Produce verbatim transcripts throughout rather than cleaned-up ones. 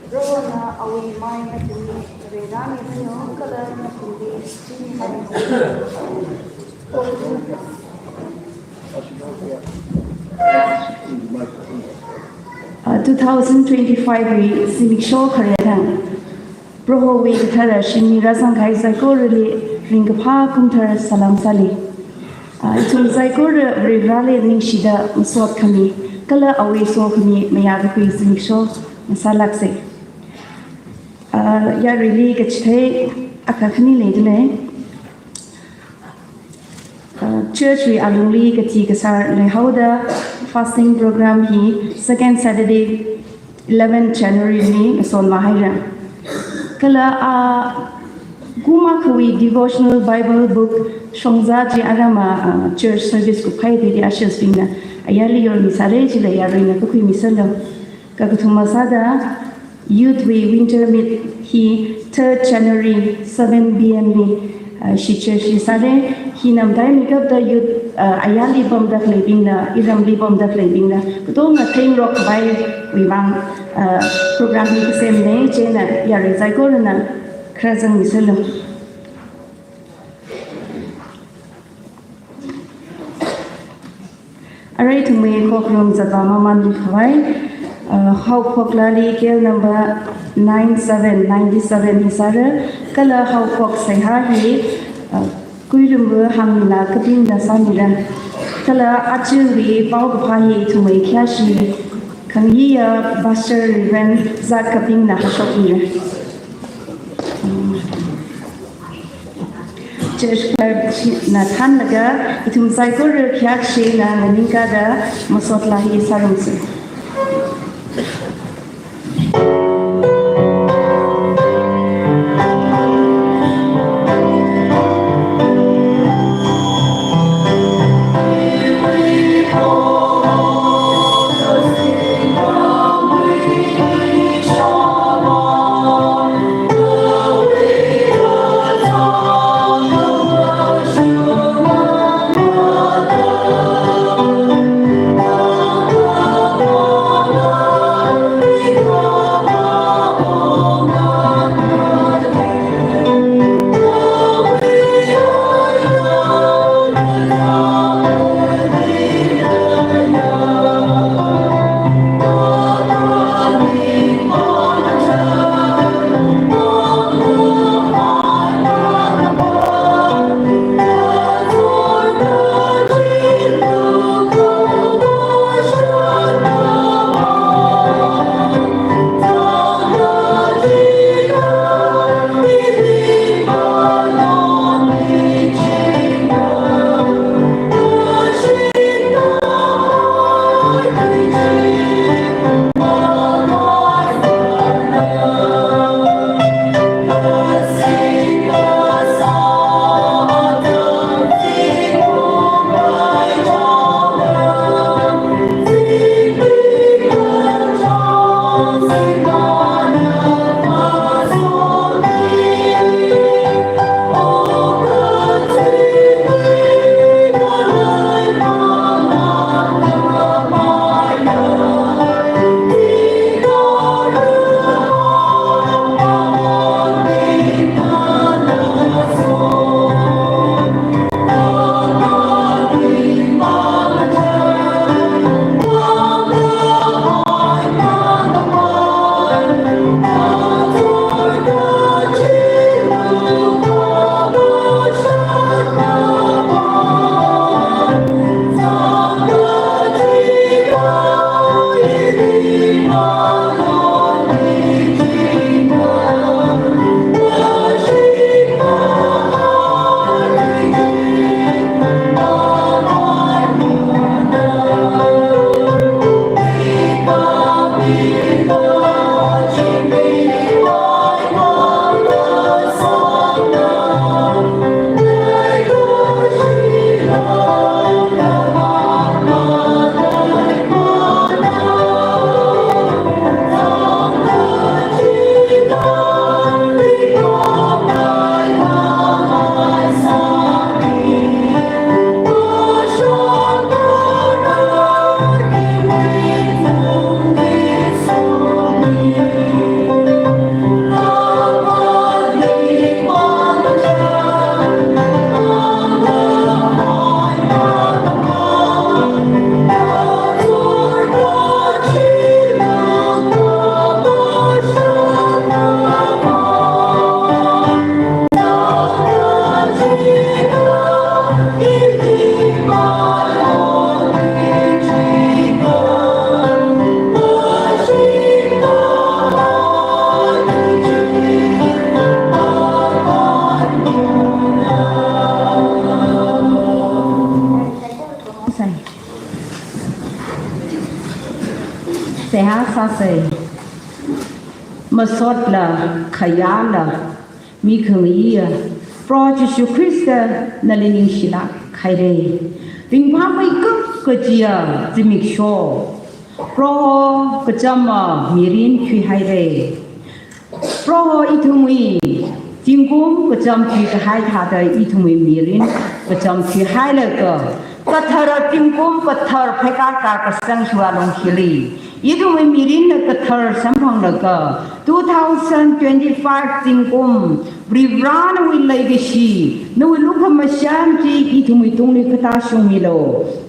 Prohona awui mai nathumli reirāmimano, kala nathumli chinimimano. Uh, two thousand twenty-five wui zimiksho khare thang Prohowui kathara shimli rāzangkahai saikorali ringkaphā kumthar salam sāli. Ah, ithum saikora Varivarali ningshida masot khami, kala awui sokhami mayā kakhui zimiksho masālāksa. Ah, yaruili kachithei akha khani leidalei. Uh, church wui alungli kathi kasār leihaoda fasting program hi second Saturday, eleven January li ngasonvāhaira. Kala, uh, kum akhawui devotional Bible book shongza chi arama, uh, church service kuphaida ushers bingna ayarli yormisāra, chila yaruina kakhui miserlu. Kakathuma sāda, youth wui winter meet hi third January seven P M li, uh, shi church li sāra. Hina mataimikapta youth, uh, ayarli pamda khaleibingna, iramli pamda khaleibingna, katonga theingarok khavaiwui vang, uh, program hi kasemna, chieina yarui saikorana kharā zangmiserlu. Arui ithumwui khokharum zatvā mamān khavai, uh, haophok laali K L number nine seven ninety seven hi sāra, kala haophok seihā hi, uh, Kuilumbu Hangmila Kapingna sāmira. Kala ajawui paokaphā hi ithumwui khayāshi khangayiya Pastor Reverend Zat Kapingna hāshokmira. Church choir na thānlaga, ithum saikora khayākashina nganingkāda masot laa hi sārumsa. Seihā sāsei. Masotla, khayāla, mi khangayiya Proho Jishu Khrista nali ningshilāk haira. Ringphāmeikap kajiya zimiksho Proho kachama mirin khuihaira. Proho ithumwui zingkum kacham khuikahai thāda ithumwui mirin kacham khuihailaga, kathara zingkum kathar pheikar karkasang hiwui alung hili ithumwui mirinla kathar samphanglaga, two thousand twenty-five zingkum Varivara nawui leikashi, nawui lukhamashan chi ithumwui tungli katā shungmilu.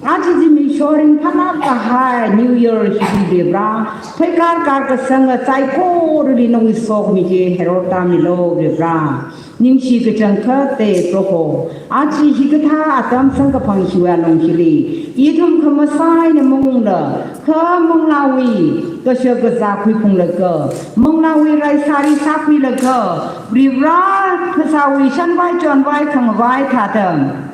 Aja zimiksho ringphālāk kahai New Year hili Varivara, pheikar karkasanga saikorali nawui sokhami chi herortāmilu Varivara. Ningshi kachangkhatta Proho, aja hikathā atam samkaphang hiwui alung hili ithum khamasai eina maungla, kha manglāwui kashak kazā khuiphunglaga, manglāwui raisāri sākhuilaga, Varivara phasāwui shanvai chonvai khangavai thāda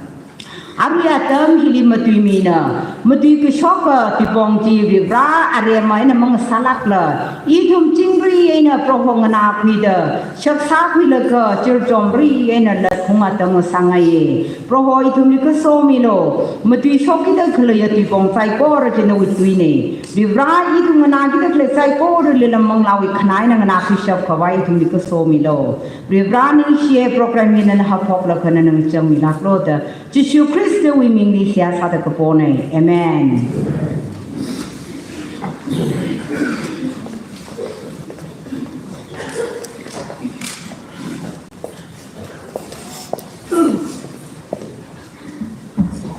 arui atam hili matuimina, matui kashoka tuipong chi Varivara aremma eina mangasālākla, ithum chingri eina Proho nganākhuida, shap sākhuilaga chirchomri eina lakhung atam ngasāngaiya. Proho ithumli kasomilu, matuishokkida khaleiya tuipong saikora chi nawui tuina. Varivara ithum nganākida khalei saikoralila manglāwui khanā eina nganākhuishap khavai ithumli kasomilu. Varivara ningshiya, program hi nana haophoklaga nana ngachangmilāklu da Jishu Khristawui mingli seihā sāda kapona. Amen.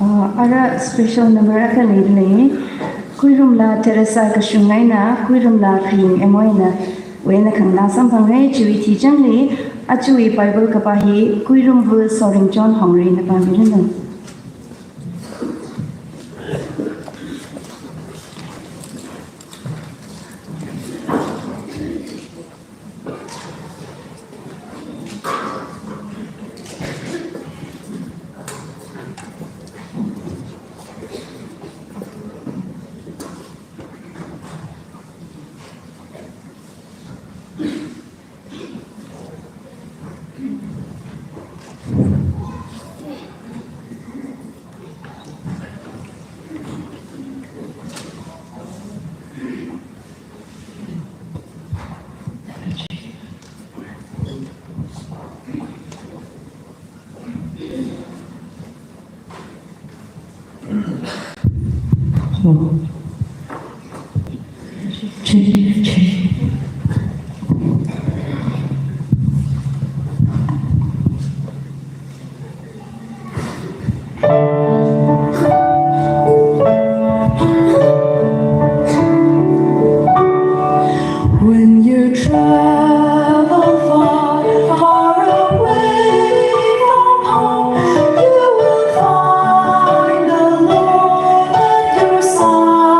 Ah, ara special number akha leidalei. Khuirumla Teresa Kashung eina, Khuirumla Khaying Emo eina, wui eina khanganā samphangra. Chiwui thichangli, ajawui Bible kapā hi Khuirumva Soringchon Hongreina pāmiranu. When you travel far, far away from home, you will find the Lord at your side.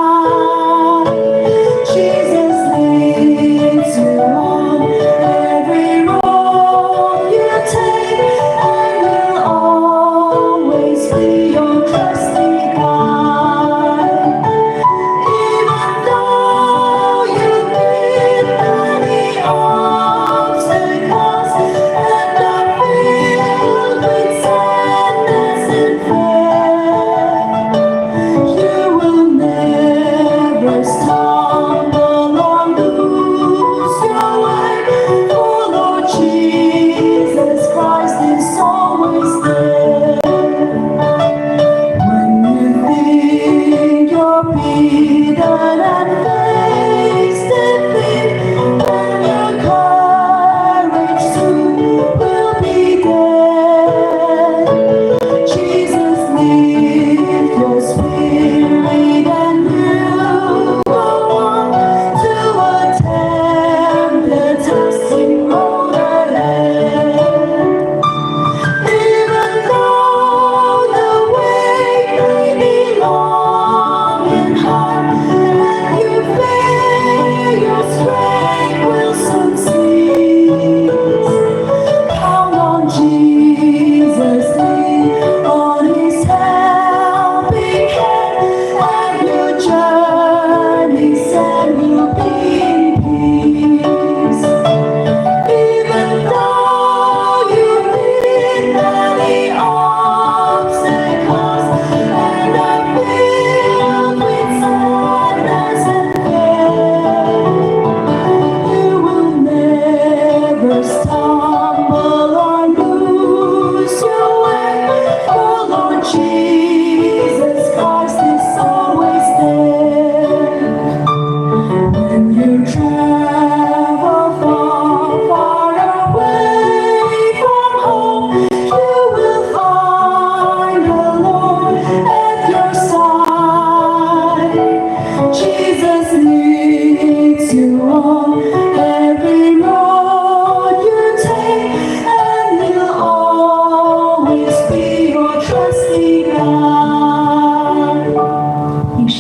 Ah,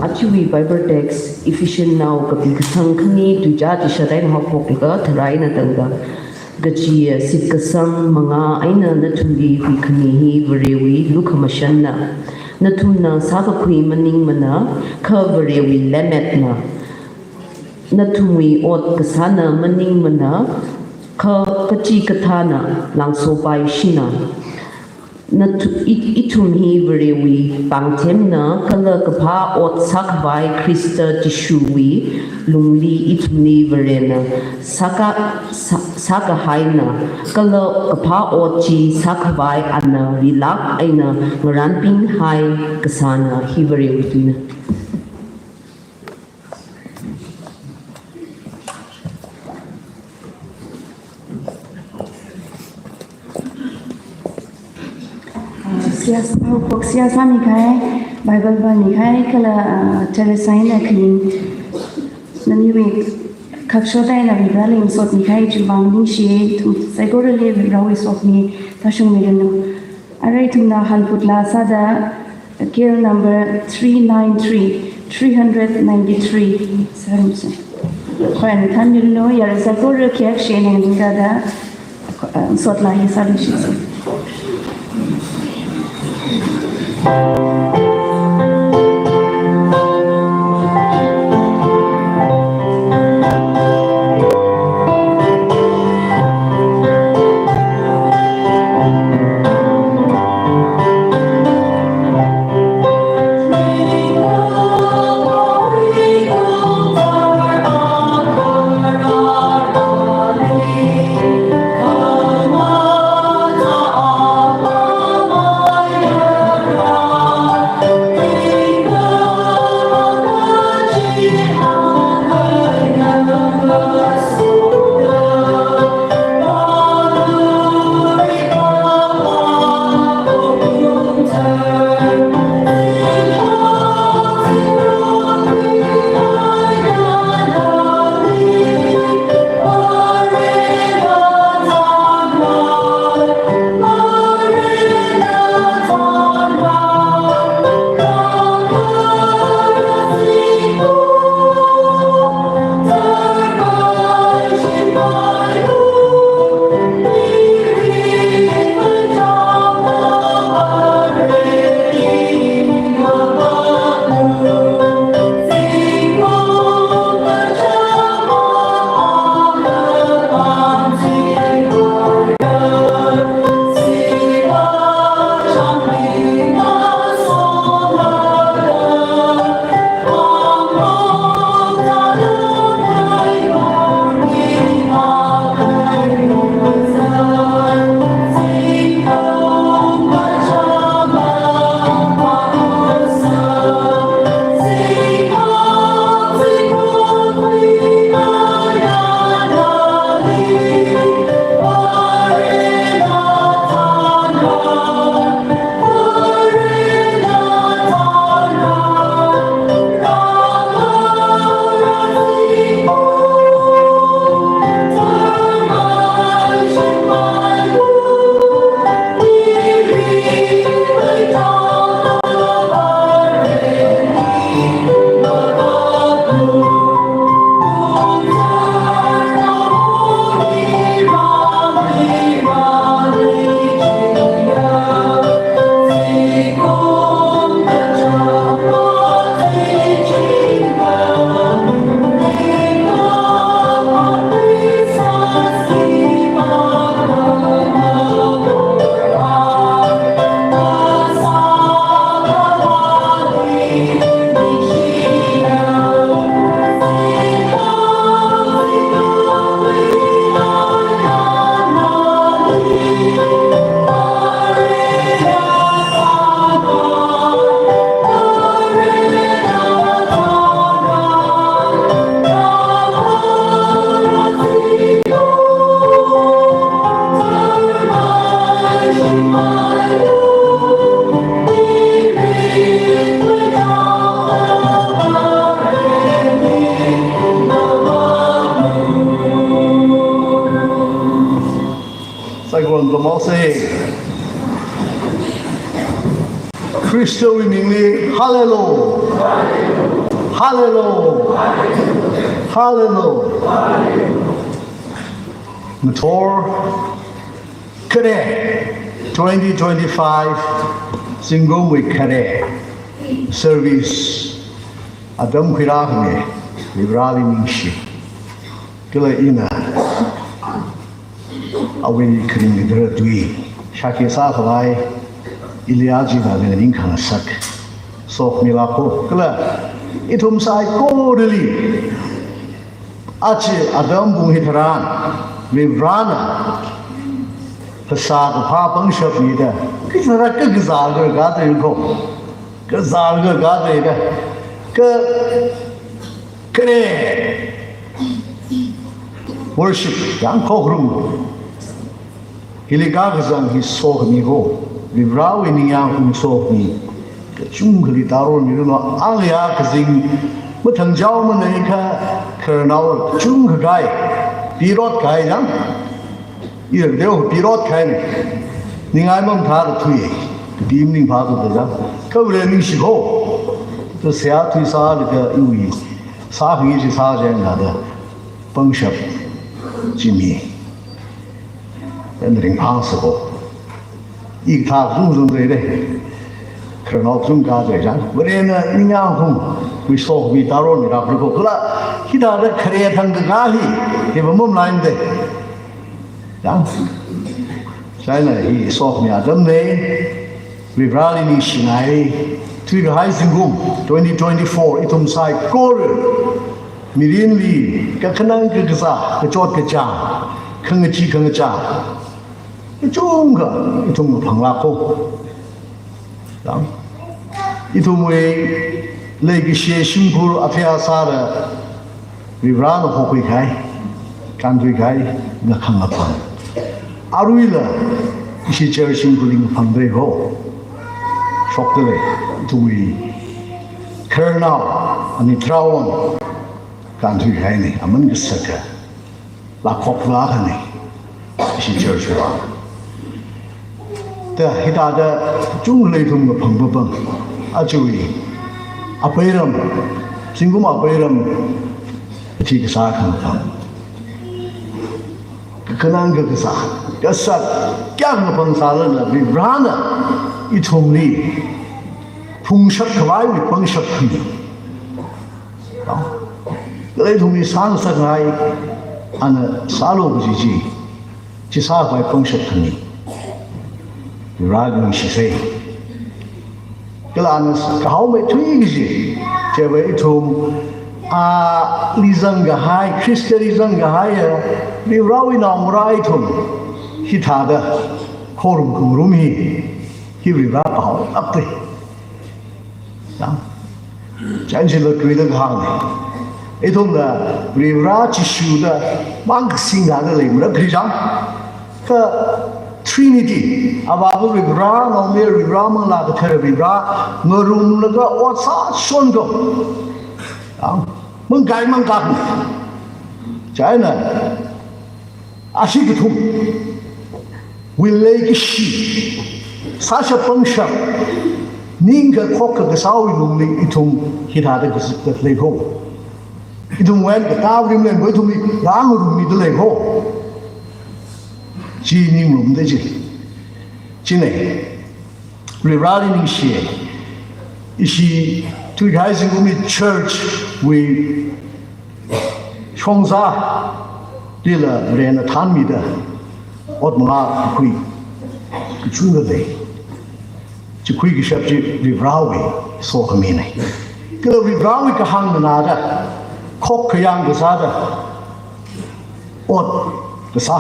ajawui Bible text, Ephesians nao kapi kasang khani, tuizā chi shataina haophok kha tharāna tangda. Kaji, ah, shitkasang mangā eina nathumli huikhami hi Varewui lukhamashanna. Nathumna sākakhui maningmana, kha Varewui lemetna. Nathumwui ot kasāna maningmana, kha kachikathāna langsopaishina. Nathu-, i-, ithum hi Varewui pāngthemna, kala kaphā ot sākhavai Khrista Jishuwui lungli ithumli Varena sāka-, sā-, sākahaina, kala kaphā ot chi sākhavai ana rilāk eina ngarānpinghai kasāna. Hi Varewui tuina. Seihā sāhaophok, seihā sāmikahai, Bible pāmikahai, kala, ah, Teresa eina khaning, naniwui khaksho eina Vareli ngasotmikahai chiwui vang ningshi, ithum saikorali Varewui sokhami tāshungmiranu. Arui ithumna hanphut laa sāda, K L number three nine three, three hundred ninety-three, seven. Khoi, nathānmiranu, yarui saikora khayākshi eina nganingda, uh, sotlaa hi sāluishitsa. Lomose. Khristawui mingli, hallelujah. Hallelujah. Hallelujah. Ngathor khare, twenty twenty-five zingkumwui khare service atam khuirākhami, Varivarāli ningshi. Kala ina awui kharing khathara tui shākhi sākhavai ili aja ningkhangasak sokhami lāka. Kala ithum saikorali aja atam pung hitharan Varivarāna phasā kaphā pangshap mida, kachara kakazā kakā tui ko. Kazā kakā tui ka. Ka, kare worship, yangkhokrum. Hili kakazang hi sokhami ko, Varivarāwui ningyāng hung sokhami. Kachungkhali taro miruna, angya kazing mathangjaomanei kha, khararnao kachungkha kai, pirot kai jang. Ira deo pirot kai ni. Ningai mamathā tui. Kapi maning phāthuda jang. Kha Vare ningshi ko. To seihā tui sālaga iwui sākhangai chi sāchingda pangshap chi mi. Ina ringphāsa ko. Ithā zung zung dei dei. Khararnao zung ka dei jang. Varena ningyāng hung, wui sokhami taro ni rāpri ko. Kala hithāda khare thang kakā hi, hi ba mum line dei. Jang. China hi sokhami atamnei. Varivarāli ningshingai. Thuikahai zingkum, twenty twenty-four, ithum saikora mirinli kakhanang kakazā, kachot kachāng, khangachee khangachā kachungkha ithum phangla ko. Dang. Ithumwui leikashi shimkhur athei asāda Varivarāna hokhui kahai, kānthui kahai, ngakhang ngaphang. Aruila ishi church shimkhurli ngaphang dei ho. Shokdalei, ithumwui khararnao, ani tharawon, kānthui kahaina, aman kasaka. Lākhok lākhani, ishi church va. Ta hithāda chungli ithum ngaphang papam. Achui, apeiram, zingkum apeiram, chi kasā khangaphang. Kakhanang kakazā, kasak, kya ngaphang sālala, Varivarāna ithumli phungshap khavaiwui pangshap khani. Kala ithumli sāngasakngai, ana sālu kaji chi, chi sākhavai pangshap khani. Varivarā ningshisei. Kala ana kahaomeithui kaji, chiva ithum, ali zangkahai, Khristali zangkahai, Varivarāwui naongarā ithum, hithāda khorum khangarum hi, hi Varivarā kahao apte. Chang. Chang chila tuida kahāng. Ithumla Varivarā Jishuda mang kasingda leimara krijang. Kha Trinity, Avāva Varivarā, Naomayara Varivarā, Manglā Kathara Varivarā, ngarumlaga ot sāshon ko. Chang. Mangkai mangkak. China. Ashi kathum, wui leikashi, sāshap pangshap, ningkha khokkha kasāwui lungli ithum hithāda kazipda lei ho. Ithum wen katā rimlen bo ithumli rāngarummi da lei ho. Chi ningrumda chi. Chine. Varivarāli ningshi, ishi thuikahai zingkumwui church wui shongzā lila Varena thanmida ot mangā kakhui kachungkha lei. Chi khui kashap chi Varivarāwui sokhaminei. Kala Varivarāwui kahāng nganāda, khok khayang kasāda, ot kasā,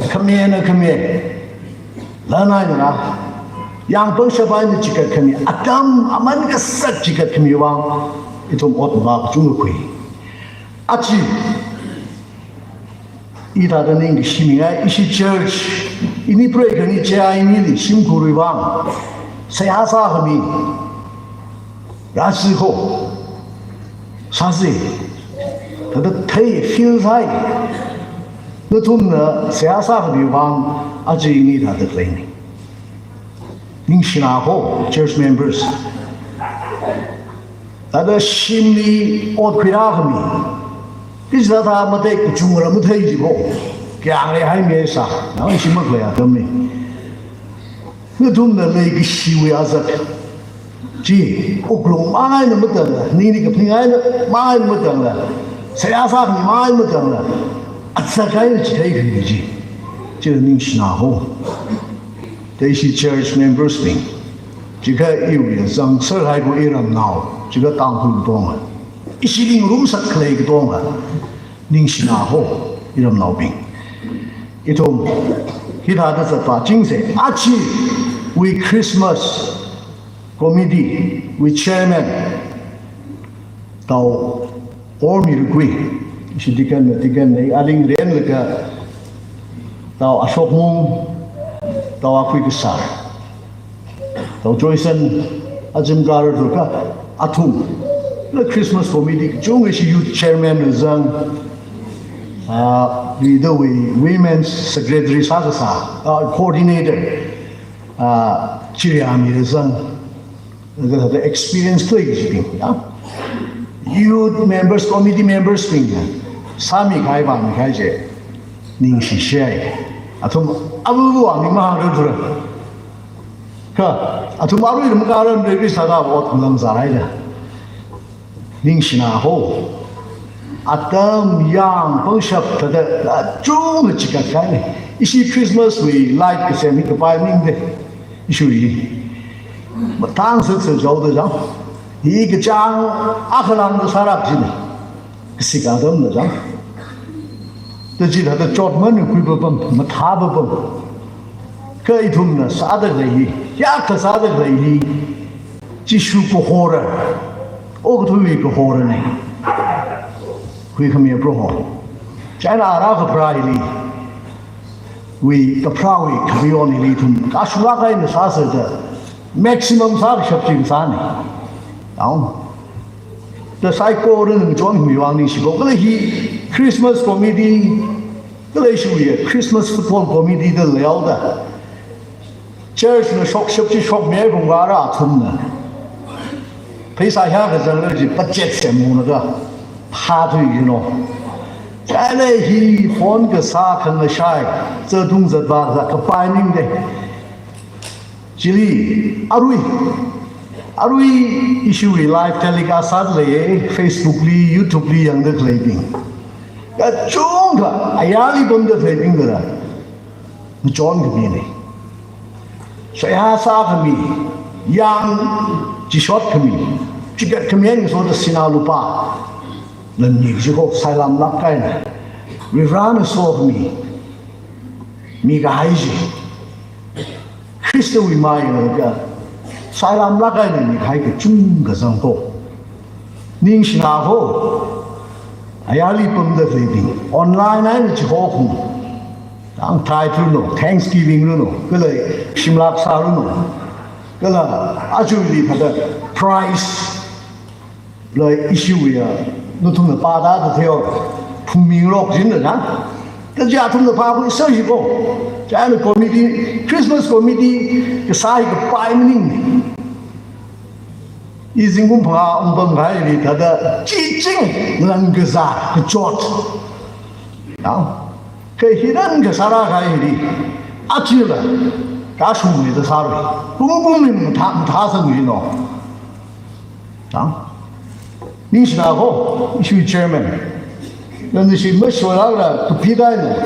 khamena khame, lanai nara, yang pangshap eina chikat khami, atam aman kasak chikat khami vang, ithum ot mangā kachungkha khui. Achi, ithāda ningkashi mingai, ishi church, ini preikhani chieina ili shimkhurwui vang, seihā sākhami, rāsi ko, sāsi, thāda thei, feel sāi. Nathumna seihā sākhami vang aja ini thāda khaleina. Ningshina ho, church members. Thāda shimli ot khuirākhami. Kachithā thā matek kachungra mathei ji ko. Kayāng leihaimi sā. Nang shim makhalei atamli. Nathumna leikashiwui azak chi, wuklung mang eina matangla, ningli kaphaning eina mang eina matangla, seihā sākhami mang eina matangla, azak eina chitheikhami chi, chila ningshina ho. Thāda ishi church members bing, chikha iwui zangserhaibo iramnao, chikha Tangkhul katonga, ishili ngarumsak khalei katonga, ningshina ho, iramnaobing. Ithum hithāda zatpā chingsa, ajawui Christmas committee wui chairman, Tao Ormi Rukui, ishi deacon na, deacon na, aling renlaga, Tao Ashok Mung, Tao Akhui Kasar, Tao Joyson, Ajim Karar Durga, athum, la Christmas committee kachungkha ishi youth chairman na zang, ah, leader wui women's secretary sākasā, ah, coordinator, ah, Chiriami na zang, laga thāda experience khalei kachibing, ya. Youth members, committee members bing, ya. Sāmi kahai, vāmi kahai chi ningshishai. Athum aruiruiwui vāmi mahāngra thura. Kha, athum aruiruiwui makaran represent sāda ot ngamzāhaida. Ningshina ho. Atam yang pangshap thāda, achungkha chikat kahaina. Ishi Christmas wui light kasem hi kapai maningda. Ishiwui. Mathāngasak sājaoda jang. Hi kachāng akha lāngda sārak jina. Kasik atamna jang. Thāda chithāda chotman khuipapam, mathāpapam. Kha ithumna sāda khalei hi, yākha sāda khalei hi, Jishu kahora, okathuiwui kahorana. Huikhamiya Proho. China ara kapharā hili, wui kapharāwui khamayon hili ithum kashunglāk eina sāsāda, maximum sākashap chi kasāna. Aung. Thāda saikora ngachonkhami vang ningshi ko, kala hi Christmas committee, kala ishiwui Christmas football committee da leihaoda. Church na shokshap chi shokmi kungvara athumna. Pheisā hiyākha zanglu ji budget semmilaga phāthui jino. Chieina hi phone kasā khangashai, zatung zatvā kasā kapai maningda. Chili, arui, arui ishiwui live telecast sāda lei, Facebook li, YouTube li yangda khaleibing. Kachungkha, ayarli pamda khaleibing kala, ngachon khamina. Seihā sākhami, yang chishot khami, chikat khami eina ngasoda sinā lupā, lan mi kaji ko sailamlāk eina, Varivarana sokhami, mikahai chi. Khristawui mailaga, sailamlāk eina mikahai kachungkha zang ko. Ningshina ho, ayarli pamda khaleibing, online eina chiho khung. Tang thai luno, Thanksgiving luno, kala shimlak sā luno, kala aja hili thāda prize la ishiwui ya, nathumna pāda da theo, phungmingarok jin da na. Kaja athumna pākhui sāshi ko. Chieina committee, Christmas committee kasā hi kapai maning. I zingkum phangā ungpam kahaili thāda, chiching, langkazā, kachot. Ya. Kha hi rān kasā rākahaili, achila, kashungmida sāra. Kumkumli mathā, mathāsang jino. Ya. Ningshina ko, ishiwui chairman. Nana shi mashoilākla, kapi daina.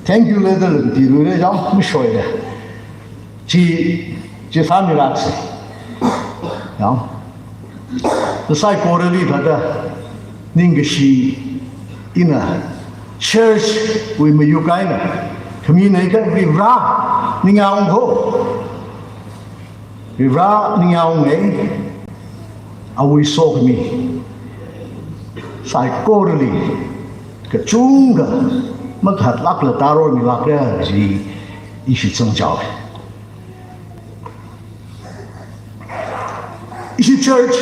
Thank you letter la kapiluira, ya, mashoila. Chi, chi sāmilāksa. Ya. Thāda saikorali thāda, ningkashi ina church wui mayuk eina, khamina kha Varivara ningyāng ko. Varivara ningyāng e, awui sokhami saikorali kachungkha makhatlākla tārormilākra kaji ishi zangchao. Ishi church,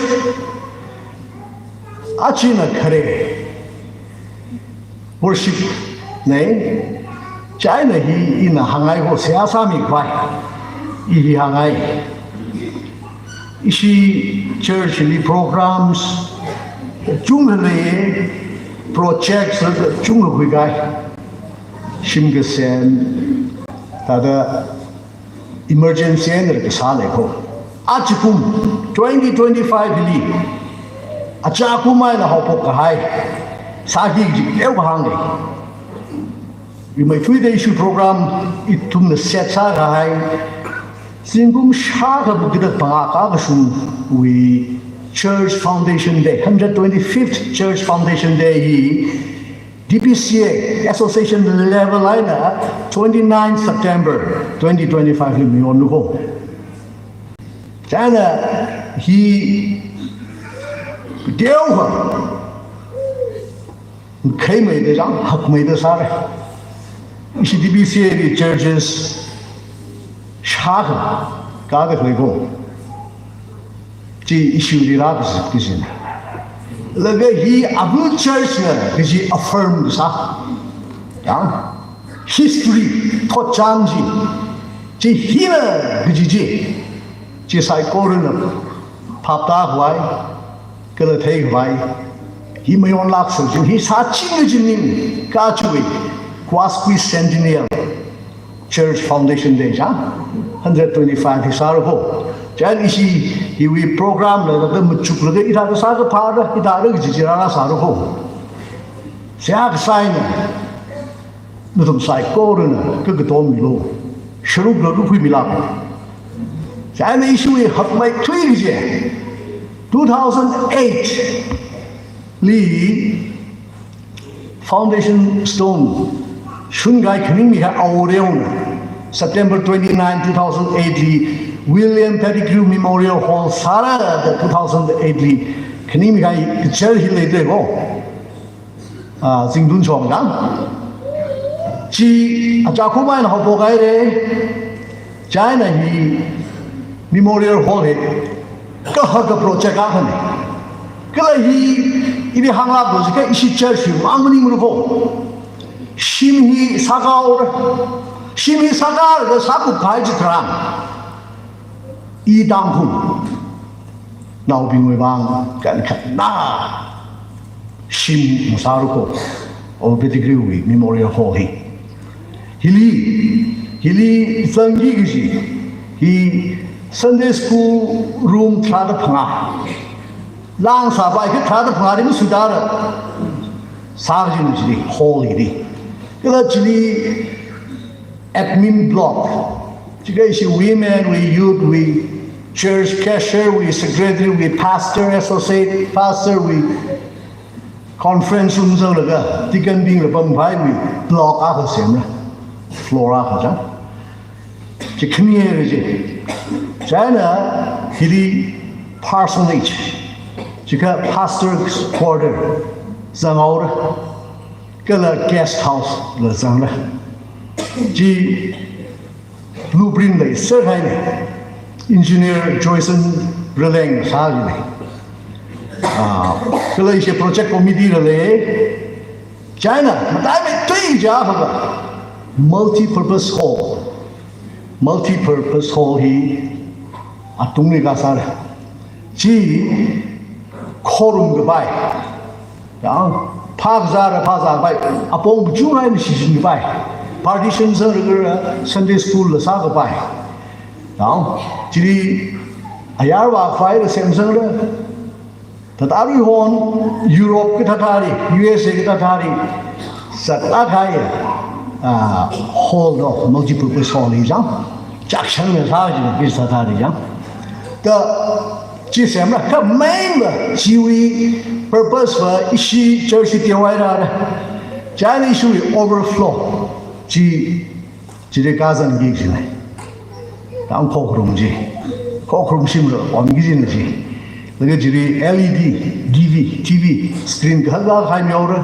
achina khare worship Nei, chieina hi ina hāngngai ho seihā sāmikhavai. I hi hāngngai. Ishi church li programs chungkha lei, projects chungkha khuikahai. Shim kasem, thāda emergency eina kasā lei ho. Ajakum twenty twenty-five li, ajakum eina haophok kahai sāki kaji teokha hāngngai. Rimeithuida ishi program ithumna set sākahai, zingkum shākha bukida phangā kakashungwui Church Foundation Day, hundred twenty-fifth Church Foundation Day hi D B C A association level eina twenty-ninth September twenty twenty-five li mayonlu ho. Chieina hi teokha khaimeida chang, hakmeida sāra. Ishi D B C A li churches shākha kāda khalei ho. Chi issue li rākazip kajina. Laga hi abu church na kaji affirm kasā. Yang history, thotchan chi, chi hina kaji chi, chi saikorana phap tākhavai, kala theikhavai, hi mayonlāksa chi, hi sāching kaji ning kachiwui quasquicentennial Church Foundation Day chang, hundred twenty-five hi sāra ho. Chieina ishi hiwui program la, la machuklaga hithāda sākaphāra, hithāda kaji chi rāra sāra ho. Seihā kasā eina nathum saikorana kakatom milu. Sharuk la rukhui milāka. Chieina ishiwui hakmeithui kaji, two thousand eight li foundation stone shunkahai khaningmikahai Awo Reona September twenty-nine, two thousand eight li William Pettigrew Memorial Hall sāra da two thousand eight li khaningmikahai kachar hi leidalei ho. Ah, Zingtun shong chang. Chi ajakum eina haophok haira. Chieina hi Memorial Hall hi kahaka project akhana. Kala hi ili hānglāklu jiakha ishi church hi mang maningmara ho. Shim hi sākhaora. Shim hi sākhaora, sākupkahai chitharan, i Tangkhul naobingwui vang kankhatna shim masāra ho, Awo Pettigrewwui Memorial Hall hi. Hili, hili zangki kaji hi Sunday school room tharāda phangā. Lang sāpai khi tharāda phangāli masuitāra. Sā kajina chili, hall hili. Kala chili admin block, jiakha ishi women wui, youth wui, church cashier wui, secretary wui, pastor, associate pastor wui, conference room zanglaga deacon bingla pamphaiwui block akha semra. Floor akha chang. Chi khani kaji. Chieina hili parsonage, jiakha pastor's quarter zanghaora. Kala guest house la zangra. Chi blueprint leiser haina. Engineer Joyson Releng sākahai. Ah, kala ishi project committee la lei. Chieina mataimeithui jiakha multi-purpose hall. Multi-purpose hall hi atungli kasāra. Chi khorum kapai, yang phākazāra phāzāpai, apong kachungkha eina shichinkapai, partition zanglaga Sunday school la sākapai. Yang chili ayar vākhavai la semzangra. Thāda aruihon Europe kathāthāli, U S A kathāthāli zatlāk kahai, ah, hall do, multi-purpose hall hi chang. Chakshang na sā kaji kathāthāli chang. Da chi semra, kha main va chiwui purpose va ishi church hi teohaira. Chieina ishiwui overflow chi chili kazangki kajina. Yang khokharum chi, khokharum shimla om kajina chi. Laga chili L E D, D V, T V screen kahak kahai mihaora.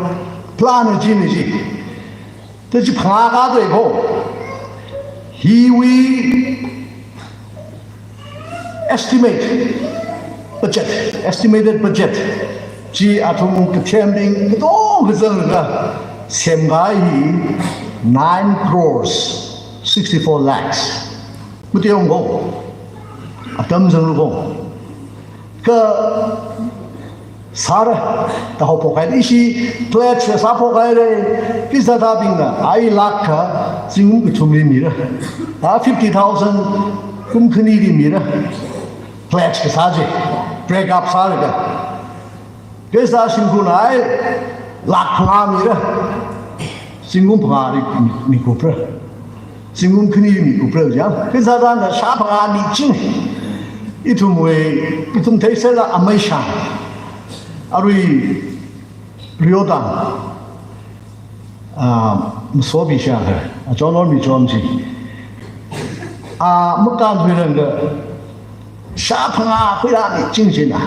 Plan china chi. Da chi phangā kadalei ho. Hiwui estimate budget, estimated budget chi athum kathembing katongkha zanglaga Semkahai hi nine crores sixty-four lakhs. Mati yong ko. Atam zang ko. Ka sāra, da haophok haira, ishi pledge sāphok haira, khisāda bingna, ai lakh kha zingkum kathumli mira. Da fifty thousand kum khanili mira. Pledge kasā chi, break up sālaga. Khisā shimkhurna ai lakh phangā mira, zingkum phangāli mi, mikupra. Zingkum khanili mikupra jang. Khisāda na shā phangā miching. Ithumwui, ithum theisāla amei shang. Arui, Rio dang. Ah, masobishar, achon or michon chi. Ah, makān birang da shā phangā khuirā miching china.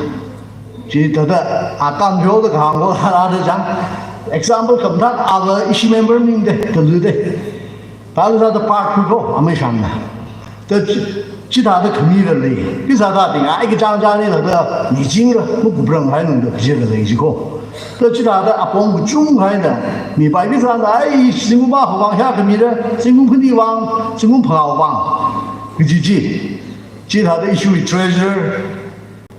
Chithāda, ah, kān rio da kahāng ko hara da jang. Example khamthak, ava ishi member ming de, kalu de. Thāda thāda park khuiko, amei shangna. Da chi, chithāda khamila lei. Khisāda dinga, ai kachang chang nila da, mijing la, makuprang hainung da, kajila lei jiko. Da chithāda apong kachungkha eina, mipai khisāna, ai, zingkum akha vang hiyākha mira, zingkum khani vang, zingkum phangā vang. Kaji chi. Chithāda ishiwui treasurer,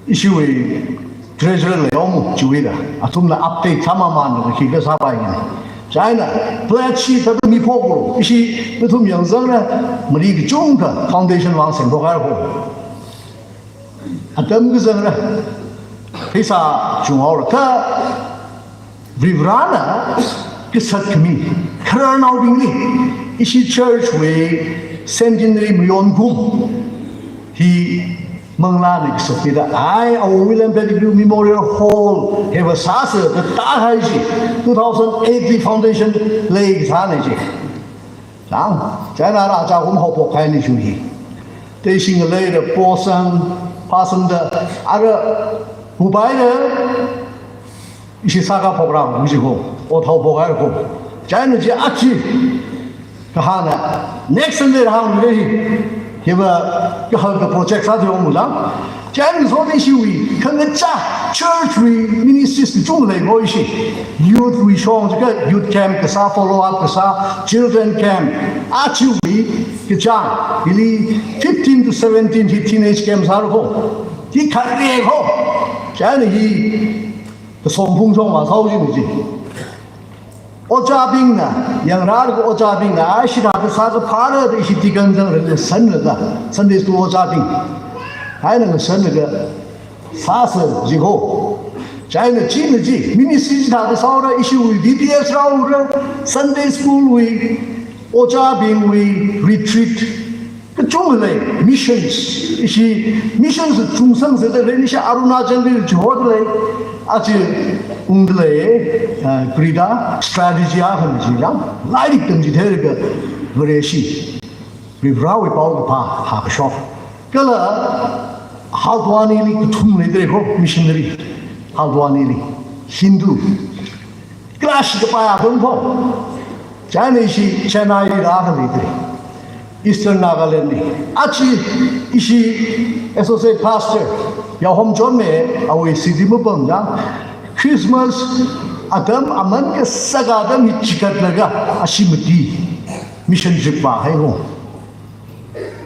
ishiwui treasurer leiya mo, chiwuila. Athumna update sāmamānlaga khikha sāpai ni. Chieina, pledge chi thāda miphok ko, ishi nathum yangzangna, mari kachungkha foundation vang semphok haira ko. Atam kazangna, pheisā chunghaora. Kha Varivarana kasat khami, khararnaobingli, ishi church wui centenary mayonkhum hi manglāna kasat mida, ai, Awo William Pettigrew Memorial Hall hiva sāsa da tāhai chi, two thousand eight li foundation lei kasāna chi. Chang, chieina ara achakum haophok haini shu hi. Te shing leida posang, pasang da, ara, hubai da, ishi sākā program, ishi ko, o thao program ko. Chieina chi achi, kahāna, next Sunday hāng le hi, hiva, kahal ka project sā thiong mula. Chieina so ishiwui, khangachā, church wui, ministries kachung lei ko ishi. Youth wui shong, chika youth camp kasā, follow up kasā, children camp, achiwui, kachang, hili fifteen to seventeen hi teenage camp sāra ko. Hi khare ko. Chieina hi, kasong phung shong ma sao jing ji. Ojābingna, yangrālaga ojābingna, ai shithāda sākaphāra da ishi deacon zangrala sanlaga, Sunday school ojābing. Ai na sanlaga, sāsa jiko. Chieina china chi, ministry chithāda sāra, ishiwui V B S rāra, Sunday school wui, ojābingwui, retreat. Kachung lei, missions. Ishi missions chungsangsāda lei, ishi Arunachal li chihot lei. Achi ungda lei, ah, kri da strategy akha chi yang, lairik tamchitheilaga Vareshi. Varivarawui paokaphā hākashok. Kala Haldwani li kathum leidalei ko, missionary. Haldwani li. Hindu. Clash kapai athum ko. Chieina ishi Chennai li rākha leidalei. Eastern Nagaland li. Achi ishi associate pastor. Yahom John me awui city mapam jang. Christmas atam aman kasaka atam hi chikatlaga ashi mati. Mission trip vāhai ko.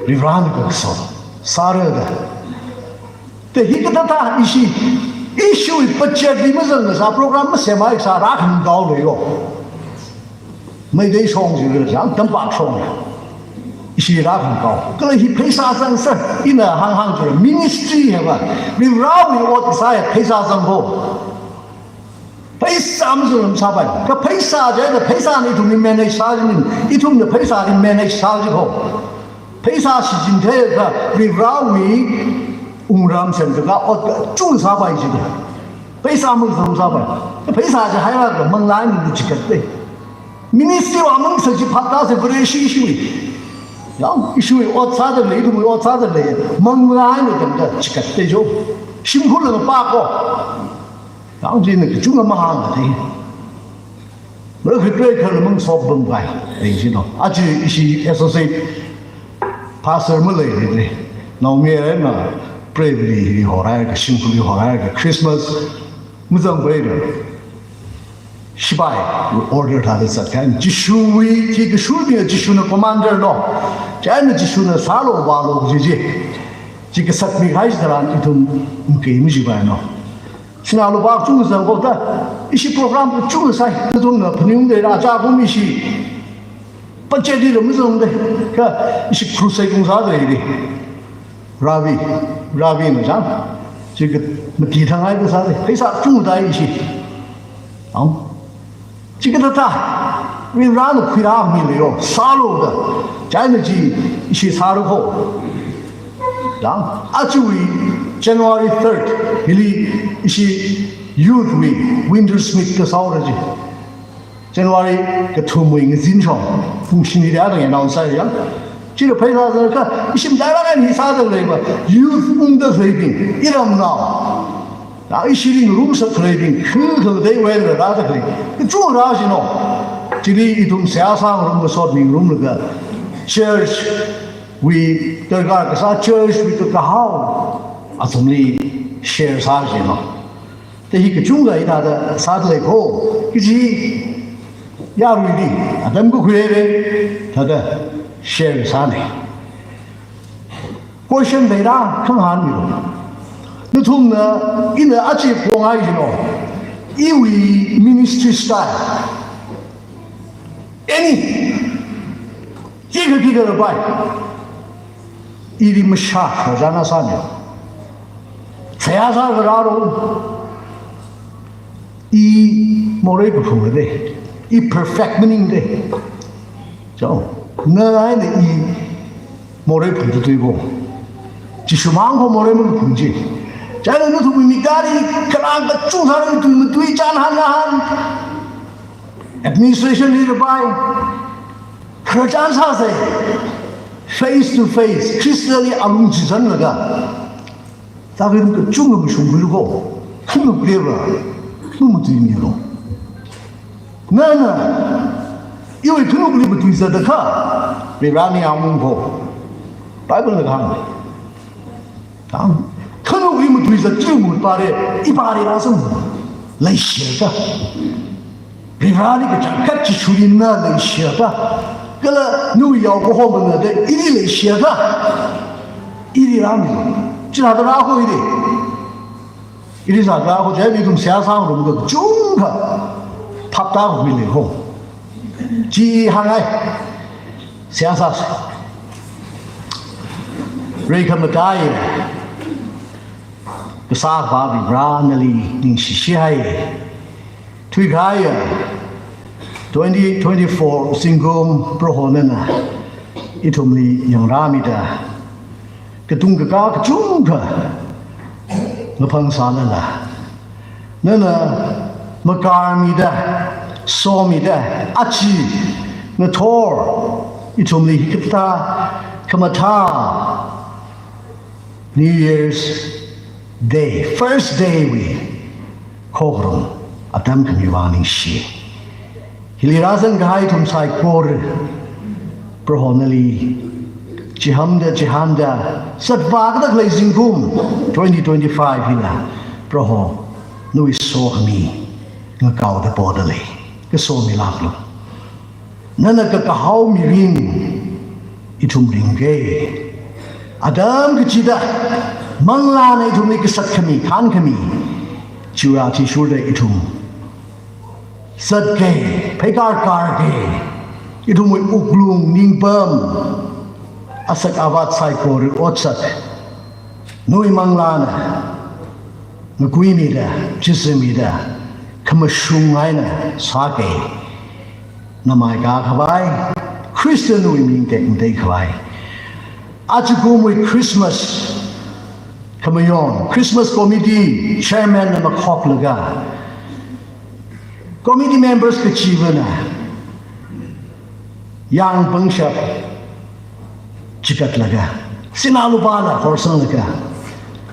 Varivarana kasā. Sāra da. Te hikathāda ishi, ishiwui budget li mazangkasā program masemhai kasā rākhangathā lei yo. Meitei shong jila, jang tampak shong. Ishi rākhangathā. Kala hi pheisā zangsa, ina hānghāng jila, ministry hiva, Varivarawui ot sāya pheisā zang ko. Pheisā mazang masāpai. Kha pheisā jida, pheisāna ithumli manage sā jinin, ithumna pheisāli manage sā ji ko. Pheisā shichin theiakha, Varivarawui wungram semda kha ot kachung sāpai jida. Pheisā mazang masāpai. Kha pheisā chi hailāka manglā eina chikat lei. Ministry wui mang sāchi phaptāsa Vareshi ishiwui. Yang, ishiwui ot sāda lei, ithumwui ot sāda lei. Manglā eina tamda chikat lei jo. Shimkhurla pā ko. Yang china kachungkha mahānga thei. Mara khikre khala mang sok bang pai. Ei, you know. Achi ishi associate pastor maleili. Naomi eina pray li horhaiakha, shimkhurli horhaiakha, Christmas mazangpaila. shipai order thāda zatkahai. Jishuwui, chi kashurmi Jishuna commander no. Chieina Jishuna sālu vālu kaji chi. Chi kasakmi kahai chitharan ithum mukei majipai no. Sinā lupā kachungkha zanghaoda, ishi program kachungkha sāi, nathumna phaningungda leira, aja kum ishi budget hila mazangda, kha ishi crusade ung sāda leili. Ravi, Ravina chang, chi ka mati thangai kasāli, pheisā kachungkha tai ishi. Ang. Chikathāda, Varivarana khuirāmi leiyo, sālu da, chieina chi ishi sāra kho. Dang, ajawui January third, hili ishi youth wui Winter Smith kasāhaora chi. January kathumwui ngazin shong, pung shini da announce sāya. Chila pheisā sākha, ishi matailāk eina hi sāda leiva, youth ungda leibing, iramnao. Na ishili ngarumsak khaleibing, khu khalattawui eina rāda khalei. Kachungkha rāshino. Chili ithum seihā sāngarum, kasotmi ngarumlaga, church wui darkar kasā, church wui kakahao athumli share sāshino. Te hi kachungkha hithāda sāda lei kho. Kaji yaruili, atam kakhuili, thāda share sāna. Question leira, khangahān milu. Nathumna, ina aja pongai jino. Iwui ministry style. Any. Khikha khikha rapai. Ili mashā, shāzana sāni. Seihā sākha rālu. I morei kaphung de. I perfect maningde. Chao. Na ai na i morei phungthuithui ko. Jishumang ko morei makaphung chi. Chieina nathumwui miktali kharā kachungkha sāra, tui matui, chānhan ngahān. Administration li rapai. Khararchan sāsei. Face to face. Christian li alung chizanlaga. Tākha ithum kachungkha mashungkhuilu ko. Khanuk leiva, khanuk matuimilu. Nana, iwui khanukli matuizat akha, Varivarali ang ung ko. Bible na kahāng. Ang, khanukli matuizat chi mut pare, i pare rāsang. Leishiakha. Varivarali kachangkhat Jishuli na leishiakha, kala nawui yao kahomana da ili leishiakha, ili rāmi. Chithāda rākhui ili. Ili sāda rākhui, chieina ithum seihā sāngarumda kachungkha phaptākhui lei kho. Chi hāngai. Seihā sāsa. Reikhamataiya kasā Akhava Vareli ningshishihai. Thuikahaiya twenty twenty-four zingkum Prohona ithumli yangrāmida, katung kakā kachungkha ngaphang sālala, nana makarmida, somida, aja ngathor ithumli hikathā khamathā New Year's Day, first day wui khokharum atam khami vang ningshi. Hili rāzangkahai ithum saikora Prohonali chihānda, chihānda, zatvākta khalei zingkum twenty twenty-five hila, Proho, nawui sokhami ngakaoda poda lei. Kasomilāklu. Nana kakahao mirin ithum ringke. Atam kachida manglāna ithumli kasat khami, khān khami, chiwui athishurda ithum zatke, pheikar karke, ithumwui wuklung ningpam, asak avat saikora otsak, nawui manglāna ngakuimida, chizamida, khamashung eina sāke. Namai kakhavai, Christian wui ming tekmateikhavai. Ajakumwui Christmas khamayon, Christmas Committee Chairman na makhoklaga, committee members kachivana, yang pangshap chikatlaga, sinā lupāla horsanglaga,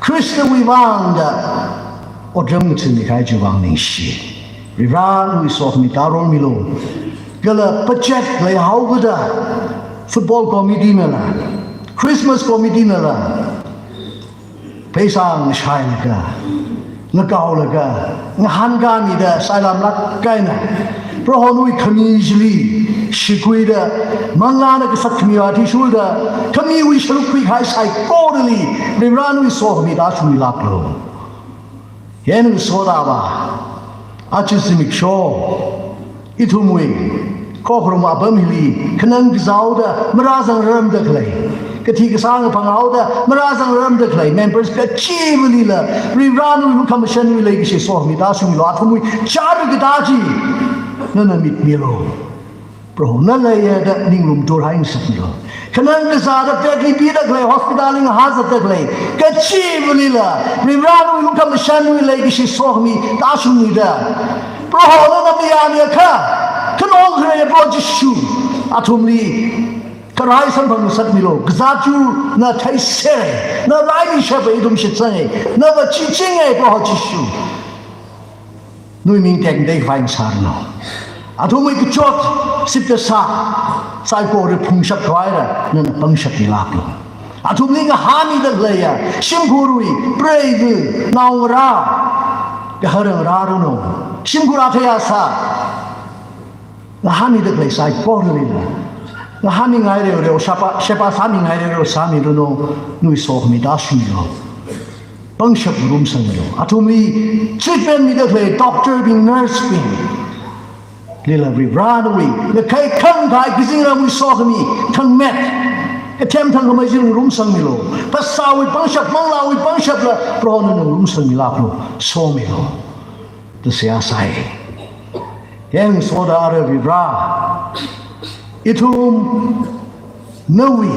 Khristawui vangda otram ngathāmikahai chiwui vang ningshi. Varivarana nawui sokhami tarol milu. Kala budget leihaokida, football committee nala, Christmas committee nala, pheisā ngashailaga, ngakaolaga, ngahānkāmida sailamlāk kahaina. Proho nawui khami chili shikhuida, manglāna kasat khamiwui athishurda, khamiwui sharuk khuikahai saikorali, Varivara nawui sokhami tāshungmilāklu. Yāng soda ba, aja zimiksho, ithumwui khokharum apam hili, khanang kazāhaoda marāzangrarmada khalei, kathi kasāng phanghaoda marāzangrarmada khalei members kachivalila, Varivara nawui lukhamashanwui leikashi sokhami tāshungmilu, athumwui chara katā chi nana mitmilu. Proho, na leiya da ninglum turhai ngasakmilu. Khanang kazāda pekli pida khalei, hospital li ngahāzatda khalei kachivalila, Varivara nawui lukhamashanwui leikashi sokhami tāshungmida, Proho nana mayāmiakha, khanong kharei Proho Jishu, athumli kharai samphang ngasakmilu. Kazāt chu na theiserra, na raimishapa, ithum shitsanga, nava chichinga Proho Jishu. Nawui ming tekmatei khavai ngasāranu. Athumwui kachot, sipkasā saikora phungshap khavaira nana pangshapmilāklu. Athumli ngahānmida khaleiya shimkhurwui preiva, naongarā, kahara ngarāranu. Shimkhur athei asā ngahānmida khalei saikoralila, ngahānmingai reoreo, sheba, sheba sāmingai reoreo sāmiranu, nawui sokhami tāshungmilu. Pangshap ngarumsangmilu. Athumli treatment mida khalei doctor bing, nurse bing lila Varivara nawui ngakhai khangkhai kazingramwui sokhami thangmet, kathem thangkhamei chi ngarumsangmilu. Phasāwui pangshap, manglāwui pangshapla Proho nana ngarumsangmilāklu, somilu da seihā sāi. Yāng soda ara Varivara, ithum nawui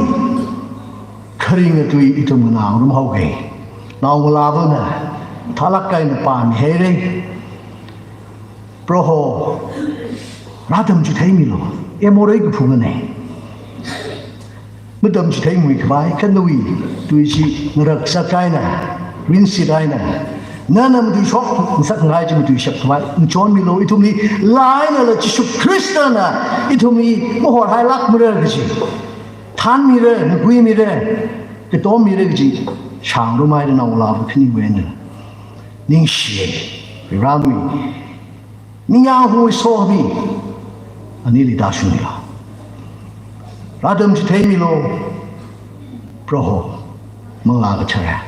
kharinga tui ithum nganā ngarumhaoki. Naongalāvana thālāk eina pāmihaira. Proho, rātamchitheimilu, emorei kaphungana. Matamchitheimui khavai, kha nawui tui chi ngaraksak eina, rinsit eina, nana matuishok ngasakngai chi matuishap khavai ngachonmilu. Ithumli laa einala Jishu Khristana ithumli mahorhailākmara kaji, thānmira, ngakuimira, katommira kaji shāngarumhaira, naongalāva khaniwui eina. Ningshiya, Varivara nawui ningyāng hungwui sokhami anili tāshungmilu. Rātamchitheimilu, Proho, Manglā Kathara,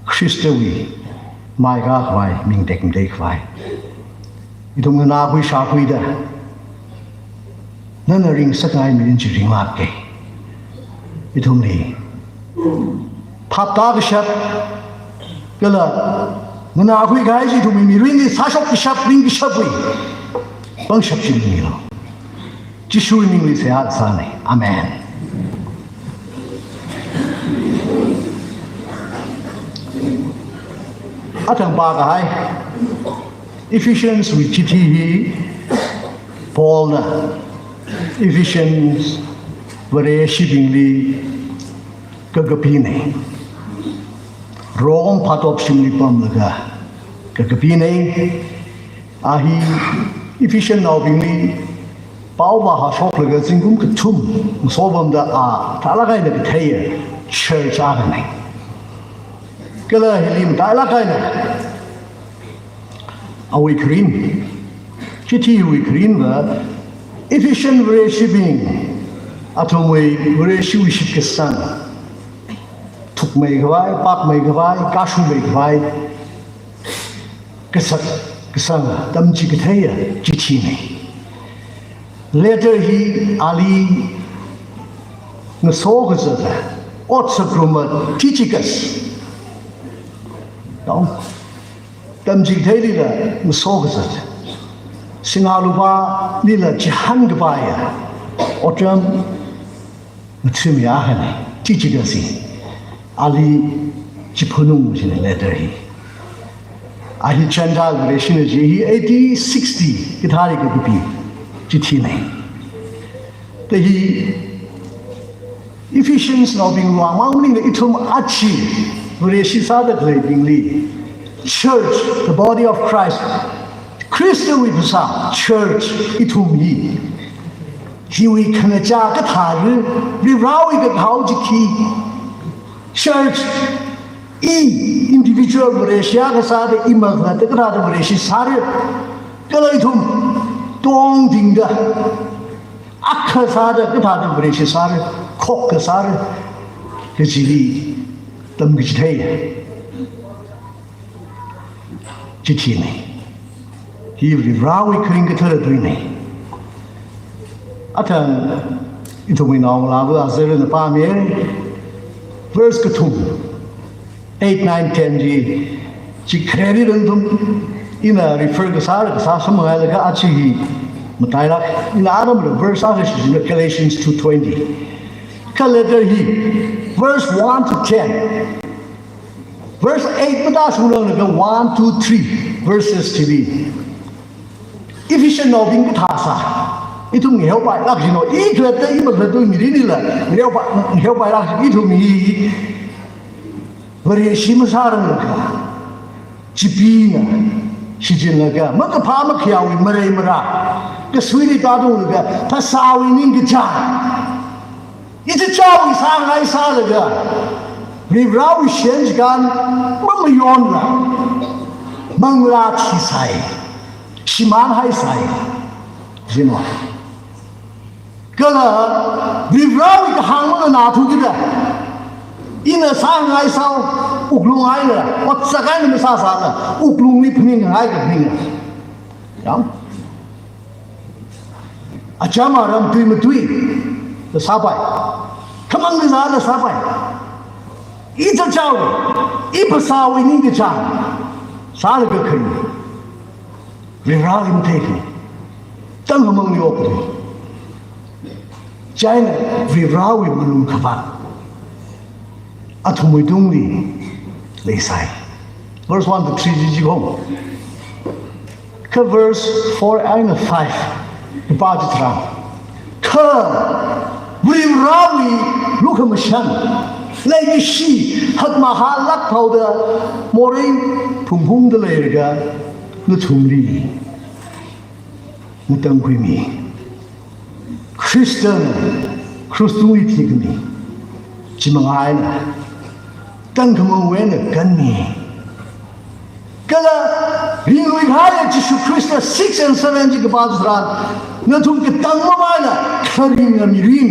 Khristawui maikā khavai, ming tekmatei khavai ithum nganākhui shākhuida, nana ringngasakngai mirin chi ringlāka. Ithumli phap tākashap kala nganākhui kahai chi ithumwui mirinli sāshok kashap, ring kashapwui pangshap chi milu. Jishuwui mingli seihā sāna. Amen. Athang pākahai Ephesians wui chithi hi Paulna Ephesians Vareshibingli kakapina. Rome phatop shimli pamlaga kakapina. A hi Ephesian naobingli pao vāhāshoklaga zingkum kathum ngasopamda a thālāk eina katheiya church akhana. Kala hili matailāk eina awui kharing, chithi hiwui kharingva Ephesian Vareshibing, athumwui Vareshiwui shitkasang, thukmei khavai, pakmei khavai, kashungmei khavai, kasak kasang tamchikatheiya chithina. Letter hi ali ngaso kazata, ot sākharuma Tychicus, tamchikatheilila ngaso kazata, sinā lupālila chihān kapaiya otram ngathumya akhana. Tychicus hi ali chiphanung china letter hi. A hi Gentile Vareshina, chi hi A D sixty kathāli kakapi chithina. Kha hi Ephesians naobing vang mang maningla ithum aja Vareshi sāda khaleibingli, church, the body of Christ, Khristawui phasā church ithum hi, hiwui khangachā kathara, Varivarawui kathao chi khi, church I individual Vareshi akha sāda, i makhalatta kathāda Vareshi sāra, kala ithum tongtingda akha sāda kathāda Vareshi sāra, khokkha sāra, kachili tamkachithei chithina. Hi Varivarawui kharing kathara tuina. Athang ithumwui naongalāva azarana pāmi. Verse kathum, eight, nine, ten chi, chi khareli rangthum ina refer kasā, kasā samphangngailaga achi hi matailāk, ina aramla verse akha shichinda, Galatians two twenty. Kha letter hi, verse one to ten. Verse eight matāshungranglakha one, two, three verses chili Ephesian naobing kathā sā, ithum ngaheopailāk jino, i khalatta i makhalattawui mirinlila ngaheopai, ngaheopailāk jino, ithum hi Vareshi masāranglakha, chipina shichinlaga, makaphā makhayāwui marei marā, kasuili tātunglaga, phasāwui ningkachāng, ichichāwui sāngai sālaga, Varivarawui shiyan chikān mamayonla, manglā thisai, shimānhaisai, jino. Kala Varivarawui kahāng manganāthukida, ina sāngai sāo, wuklung eina, otsak eina masāsāla, wuklungli phaningngai kaphaninga. Yang? Acham aram tui matui da sāpai. Khamang kazāla sāpai. Ichichāwui, i phasāwui ningkachāng sālaga kharing, Varivarali matheikha, tangkhamangli okthui. Chieina Varivarawui malung khavāt athumwui tungli leisai. Verse one to three chi jikhong. Kha verse four eina five kapā chitharan, kha Varivarawui lukhamashan, leikashi hakmahālāk haoda morei phungphungda leilakha, nathumli ngatangkhuimi. Khristana krush tungli thikhami chi manga eina, tangkhamangwui eina kanmi. Kala ringlui kahaiya Jishu Khrista, six and seven chi kapā tharan, nathum katang mamaila kharinga mirin,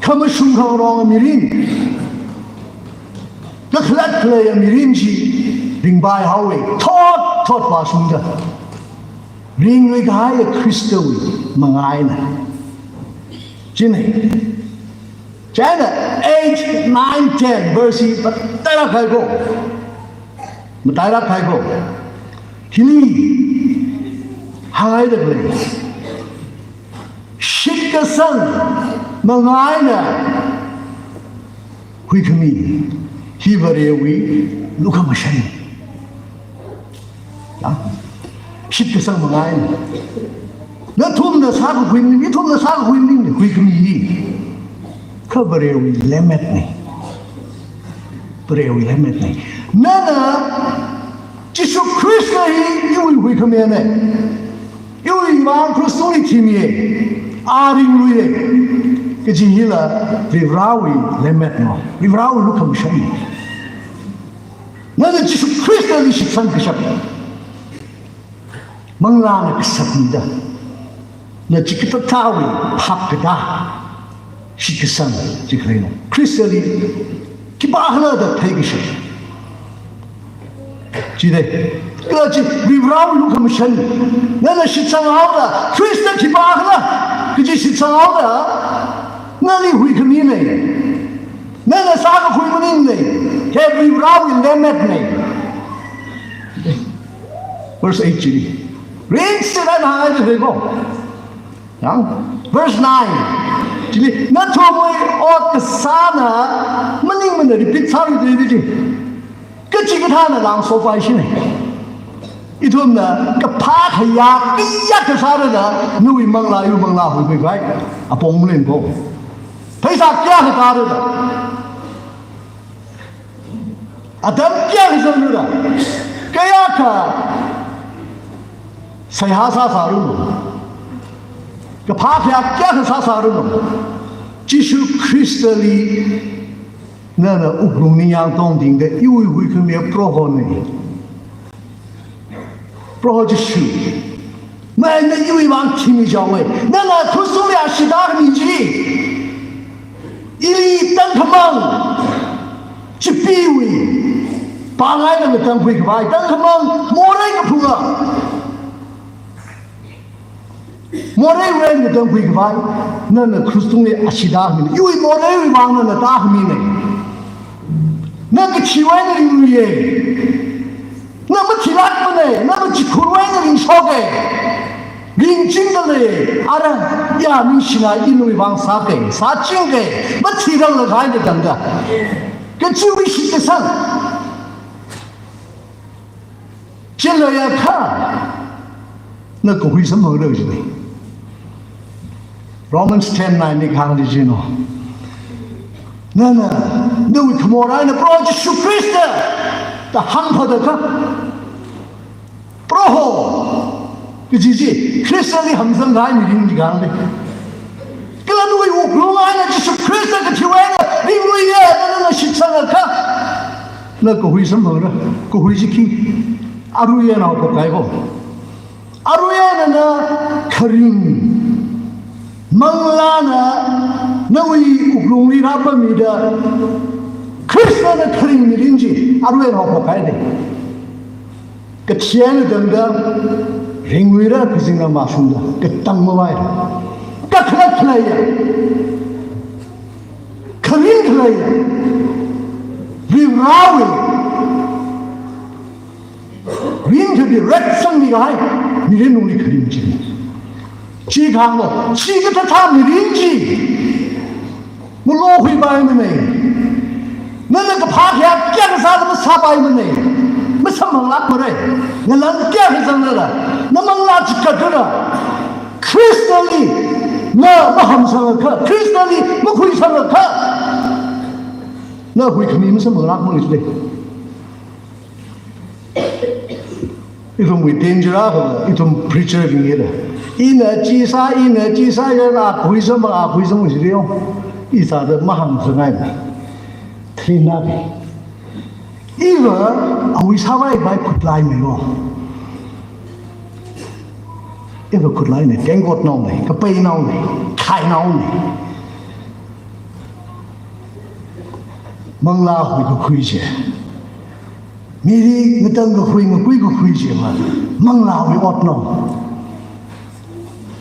khamashung khangaronga mirin, kakhalat khaleiya mirin chi ringpai haowa, thot thot vāshungda. Ringlui kahaiya Khristawui manga eina. China. China eight, nine, ten verse hi matailāk haiko. Matailāk haiko. Hili hānghaida khalei, shitkasang manga eina huikhami hi Varewui lukhamashan. Ya? Shitkasang manga eina. Nathumna sākakhui maning, ithumna sākakhui maning, huikhami hi. Kha Varewui lemmetna. Varewui lemmetna. Nana Jishu Khrista hi iwui huikhamina. Iwui vang krush tungli thimiya. A ringluiya. Kaji hila Varivarawui lemmetna. Varivarawui lukhamashanna. Nana Jishu Khristali shitsang kashap, manglāna kasatmida, na chikathāwui phap katā, shitkasang chi khaleina. Khristali khipākhala da theikashap. Chida, kala chi Varivarawui lukhamashan, nana shitsang haoda, Khrista khipākhala kaji shitsang haoda, nali huikhamina. Nana sākakhui maningna, hi Varivarawui lemmetna. Verse eight chili. Rinsi nana hānghaida khalei ko. Yang? Verse nine chili, nathumwui ot kasāna maningmana, repeat sāluida chi. Kachikathāna lāngsopaishina. Ithumna kaphā khayā kayākha sārada, nawui manglā, iwui manglā huikhuipai. Apong maning ko. Pheisā kayākha tārada, atam kayākha zangrada, kayākha seihā sāsāranu, kaphā khayā kayākha sāsāranu, Jishu Khristali Nana wuklung ningyāng tongtingda iwui huikhamiya Prohona. Proho Jishu. Mai na iwui vang thimichaowa. Nana krushli ashee tākhami chi ili tangkhamang chipeewui pāng eina ngatangkhui khavai, tangkhamang morei kaphunga. Moreiwui eina ngatangkhui khavai, nana krushli ashee tākhami. Iwui moreiwui vang nana tākhamina. Na kathiwui eina ringluiya. Na mathilākmana, na machikhurwui eina ringshoka. Ringchingda lei, ara, ya, ningshina iwui vang sāka, sāchinga, mathirang la khai da dangda. Kachiwui shitkasang. Chila ya kha, na kahui samphangra jina. Romans ten nine li kahāng chi china. Nana, nawui khamor eina Proho Jishu Khrista da hāngphada kha. Proho kaji chi, Khristali hāngsang kahai mirin chi kahāngna. Kala nawui wuklung eina Jishu Khrista kathiwui eina ringluiya, nana shitsanga kha. Na kahui samphangra, kahui chi khi, arui eina haophok kahai ko. Arui eina na kharing, manglāna nawui wuklungli rāpamida, Khristana kharing mirin chi arui eina haophok kahaina. Kathi eina tangda ringluira, kazingram mashungda, katang mavaira. Kakhalat khaleiya, kharing khaleiya, Varivarawui ringkaphā reksangmi kahai mirin lungli kharing chi. Chi kahānglo, chi kathāthā mirin chi maluipaimana. Nana kaphā kayākha sāda masāpaimana. Masamphang lākmara. Ngalan kayākha zanglala, na manglā chikatla, Khristali na mahamsangakha, Khristali makhuisangakha, na huikhami masamphang lākmara jilei. Ithumwui danger akha, ithum preacher bing hila, ina chi sā, ina chi sā, ya na khuisang, a khuisang jilei yo. Ithāda mahāngsangngai. Thinna bi. Iva awui sāvai vai khutlai mei wo. Iva khutlaina, tengkot naona, kapai naona, khai naona. Manglā hui kakhui chi. Mili ngatang kakhui, ngakui kakhui chi ma. Manglāwui otna.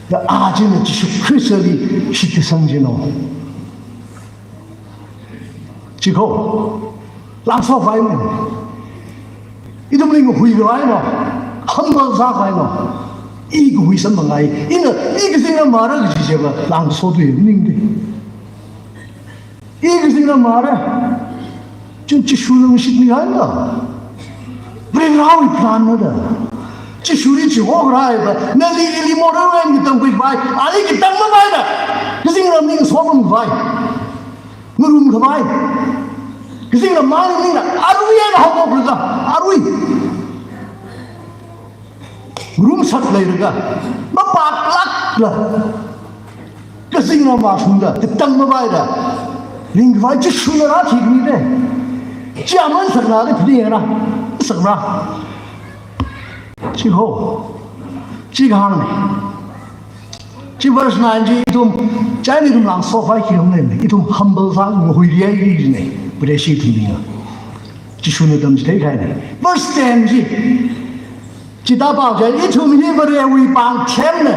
Ya a china Jishu Khristali shitkasang china. Chi ko, langso vai mo. Ithumli ngahui vai mo. Humble sā vai mo. I kahui samphangai. Ina, i kazingram mara kaji chiva, langso tu ningde. I kazingram mara. Chun Jishuna shitmi haila. Varivarawui plan na da. Jishuli chihokra da. Nali ili moral ran kitang kui vai. Ali kitang mavai da. Kazingramli ngaso mavai. Ngarum khavai. Kazingram maningla, arui eina haophok laga, arui. Ngarumsat leilaga, mapaklākla. Kazingram mashungda, katang mavaida. Ringkhavai Jishuna rāthimida. Chi aman sakna da pini ra. Sakra. Chi ho. Chi kahāngna. Chi verse nine chi ithum, chieina ithum langso vai khi hāngna, ithum humble sā ngahuiya kajina, Vareshi ithum ninga. Jishuna tamchithei kahaina. Verse ten chi, chithāpao chieina ithum hi Varewui pāngthemna.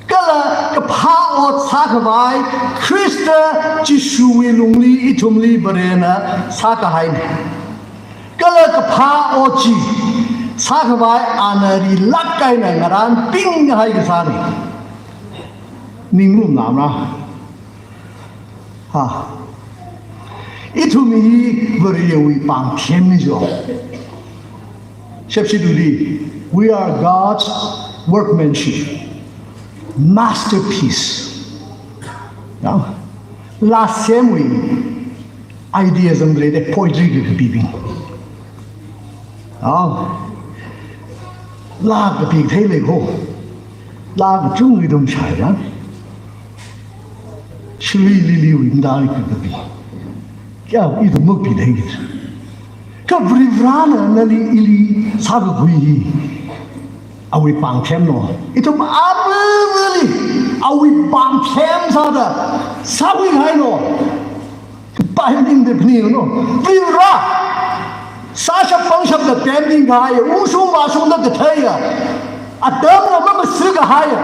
Kala kaphā ot sākhavai, Khrista Jishuwui lungli ithumli Varena sākahaina. Kala kaphā ot chi sākhavai ana rilāk eina ngarānpinghai kasāna. Ninglumnamra. Ha. Ithum hi Varewui pāngthemna jo. Shepshi duli, we are God's workmanship, masterpiece. Now, laa semwui idea zangda leida poetry kakapibing. Aw. Laa kapi thei lei ko. Laa kachungkha ithum shāya. Shili lili wui mda kakapi. Ya, ithum mukpi dei. Kha Varivarana nali ili sākakhui hi awui pāngthemna. Ithum avāvali awui pāngthem sāda sākhuikahaina. Pāhai ningda phaningna. Varivara sāshap pangshapda pemningkahaiya, ungshung vāshungda katheiya, atamla mamasa kahaiya,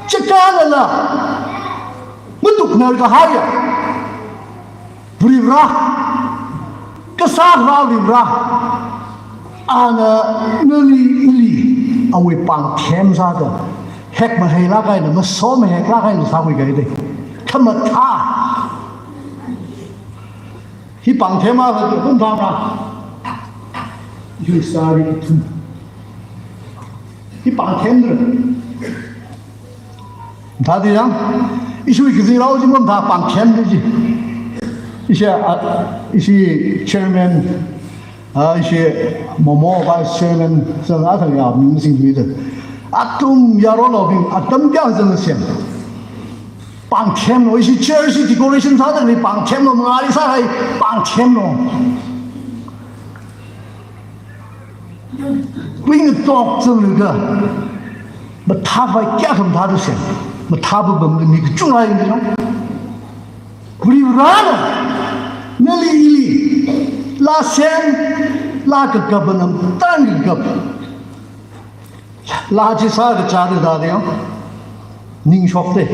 chakānala matuknar kahaiya Varivara, kasā Varivara, ana nali ili awui pāngthem sāda, hekmahailāk eina, masomahailāk eina sākhuikahai dei. Khamathā. Hi pāngthem akha kum thāmra. Hi sāri ithum. Hi pāngthemna. Thāda yang, ishi kazingrao chi mamathā pāngthemna chi. Ishi, a, ishi chairman, a, ishi momo vice chairman, zang athang ya, mi sing mi da. Athum yaronnaobing, atam kayākha zang sem. Pāngthemna, ishi church decoration sāda ni pāngthemna, mangāli sāhai pāngthemna. Kuingatok zanglaga, mathākhavai kayākha mathāda sem, mathāpapamli mi kachungkha leina. Varivarana nali ili laa sem, laa kakap, anam tang kakap. Laa chi sākachāda thāda yang, ning shokda.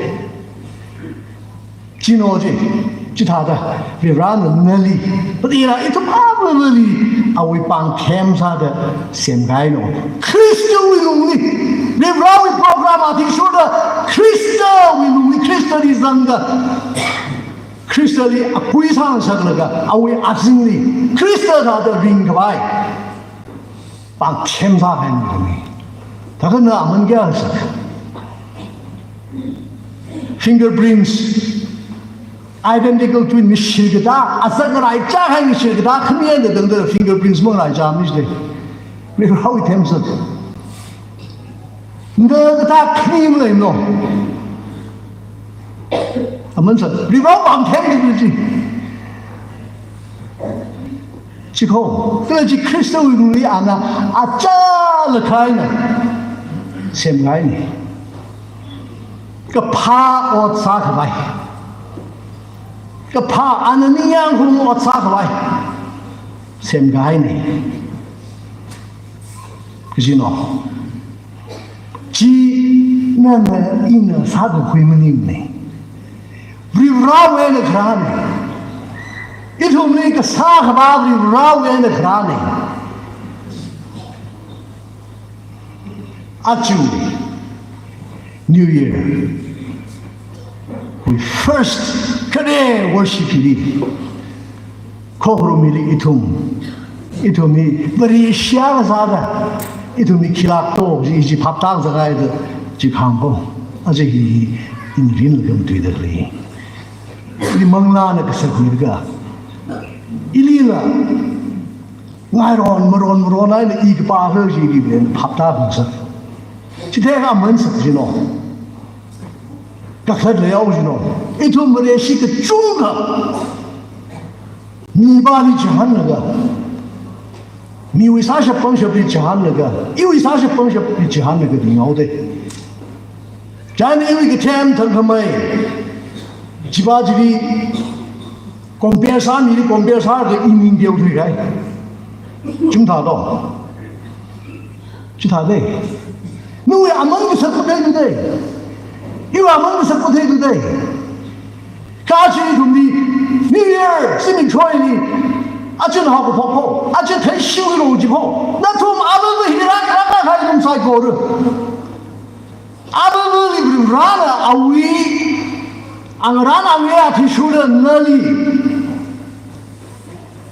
China chi, chithāda, Varivarana nali, pati ra ithum avāvali awui pāngthem sāda semkahaina. Khristawui lungli, Varivarawui program athishurda, Khristawui lungli, Khristali zangda, Khristali akui sāngasaklaga, awui azingli Khrista thāda ringkhavai pāngthem sākahaina. Thākha na aman kayākha sā? Fingerprints, identical twin, ngashir katā, azak ngaraichā kahai ngashir katā, khami eina tangda fingerprints mangaraichāmana jide. Varivarawui themsak. Ngakathā khani maleimana. Aman sā, Varivara pāngthemna chi. Chiko, kala chi Khristawui lungli ana achālakha eina semkahaina. Kaphā ot sākhavai. Kaphā ana ningyāng khaung ot sākhavai semkahaina. Kajina. Chi nana ina sākakhui maningmana. Varivarawui eina kharāna. Ithumli kasā khavā Varivarawui eina kharāna. Aja New Year wui first khare worship hili, khokharumli ithum, ithumli Vareshi kasāda, ithumli khilak to, chi, chi phaptā zagai da, chi khangko, aja hi, hi, in rin lagam tui da lei. Ili manglāna kasak mirga. Ilila ngairon, maron, maron eina i kapā hoi chi ili ren phaptā khuisak. Chithākha aman sak jina. Kakhalat leiyao jina. Ithum Vareshi kachungkha mipāli chihānlaga, miwui sāshap pangshapli chihānlaga, iwui sāshap pangshapli chihānlaga dinghaoda. Chieina iwui kathem thangkhamei, chipā chili compare sā, mili compare sālaga i ning teothuikahai. Chithāda. Chithāda. Nawui aman kasak kathei da. Iwui aman kasak kathei da. Kha chi ithumli, New Year, zimikshoili, aja haokaphok pho, aja theishiwui ro chi pho, nathum avāva hili rākharā kahai ithum saikora. Avāvali Varivarana awui, angarān awui athishurda nali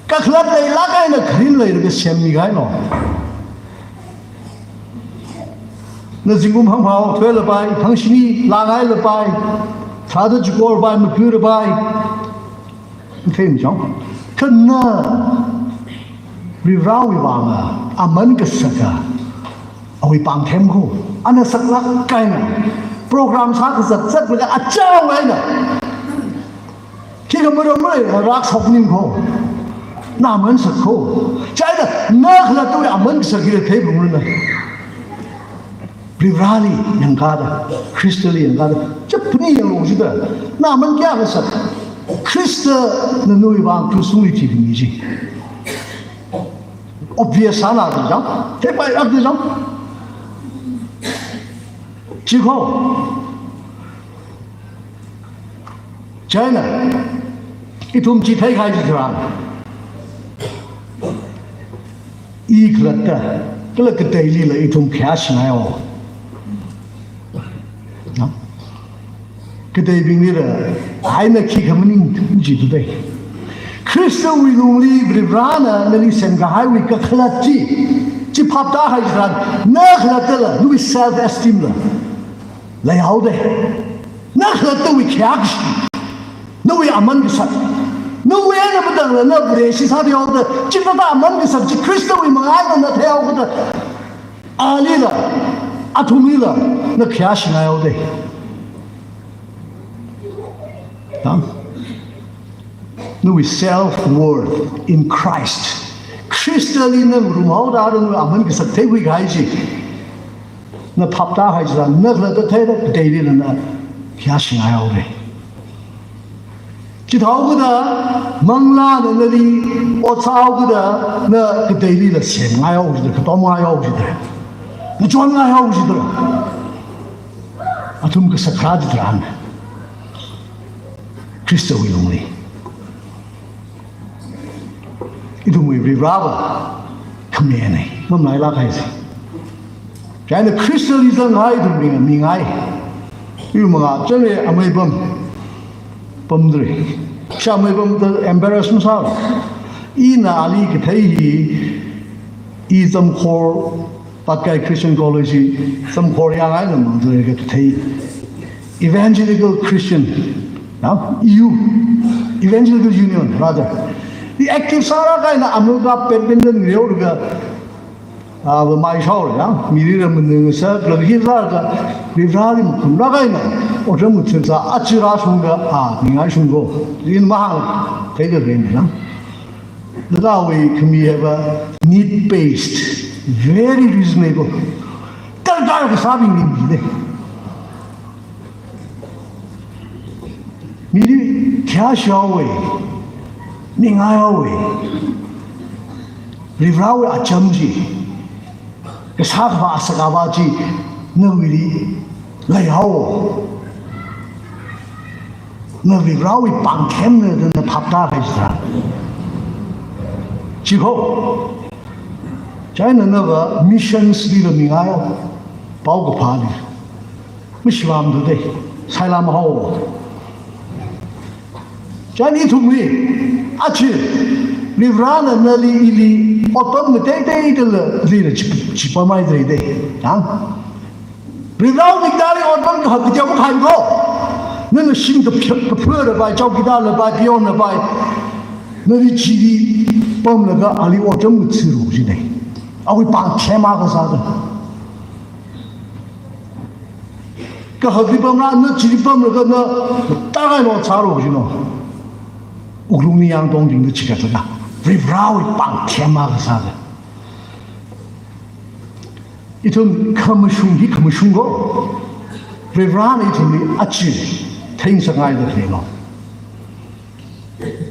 kakhalat leilāk eina kharing leilaga semmi kahaina. Na zingkum hangphao thuilapai, hangshini langailapai, tharāda chikorpai, mapuilapai. Thei mi chang. Kha na Varivarawui vanga aman kasaka, awui pāngthem kho, ana saklāk eina, program sā kazat zatlaga achāwui eina Khikha maram maleila rāshok maning kho. Na aman sākho. Chieina, na khalattawui aman kasā khila theiphungranu. Varivarali yangkada, Khristali yangkada, chapni yanglu jida. Na aman kayā kasā. Khristana nawui vang krushli thikhami chi. Obvious sāna da jang, theipai ak da jang. Chikho. Chieina, ithum chi theikahai chitharan, i khalatta, kala kateilila ithum khayā shingaihao. Na? Kateibinglila, eina khikha maning jithuda. Khristawui lungli Varivarana nali semkahaiwui kakhalat chi, chi phaptāhai chitharan, na khalattala, nawui self-esteem la leihaoda. Na khalattawui khayākashi, nawui aman kasā, nawui eina matangla na Vareshi sāthuihaoda, chithāda aman kasā chi Khristawui manga eina na theihaokida, alila, athumlila, na khayā shingaihaoda. Tang? Nawui self-worth in Christ. Khristali na ngarumhaoda nawui aman kasā theikhuikahai chi. Na phaptāhai chitharan, na khalatta theida, kateilila na khayā shingaihaoda. Chithāhaokida, manglāna nali ot sāhaokida, na kateilila semngaihao jida, katomngaihao jida, ngachonngaihao jida. Athum kasā kharā chitharan, Khristawui lungli ithumwui Varivarava khamena, mamalailāk kahai chi. Chieina Khristali zanghai ithum mingai. Iwui manga chānle amei pam, pamdalei. Sha amei pamda embarrass masālu. Ina ali kathei hi, i Zamkhor Patkai Christian College hi, Zamkhor yāngai lam mangzalei kathei. Evangelical Christian, na? E U, Evangelical Union, rather. I active sārā kahaina America badminton ngareolaga, a, va mai shaora, ya? Mili ra manung sā, la hi sālaga, Varivarali makhumrā kahaina, otram ngathāsā, aja rāshungda, a, mingai shungko. Ina mahāng, theida rena, na? Nathāwui khami hiva need-based, very reasonable. Darkar kasābingli mide. Mili khayā shihaowa, mingaihaowa. Varivarawui acham chi, kasā khavā asak avā chi, nawuili leihao. Na Varivarawui pāngthemna da na phaptāhai chitharan. Chikho. Chieina nava missions lila mingaihao. Paokaphāli. Mashivam thuda, sailam haowa. Chieina ithumli, aja, Varivarana nali ili otpam ngateiteidala, lila chi, chipamhaida lei da. Ha? Varivarawui mingli otpam kahak kateokha makhaiko. Nana shim kaph-, kaphara pai, chowkidar la pai, peon la pai. Nali chili pamlaga ali otram ngathāra jina. Awui pāngthem akha sāda. Kahakli pamra, na chili pamlaga na, tāngai lo sāra jina. Wuklungli yangtongtingda chikatlaga. Varivarawui pāngthem akha sāda. Ithum khamashung hi khamashungko. Varivarana ithumli aja theingasakngaida khaleilo.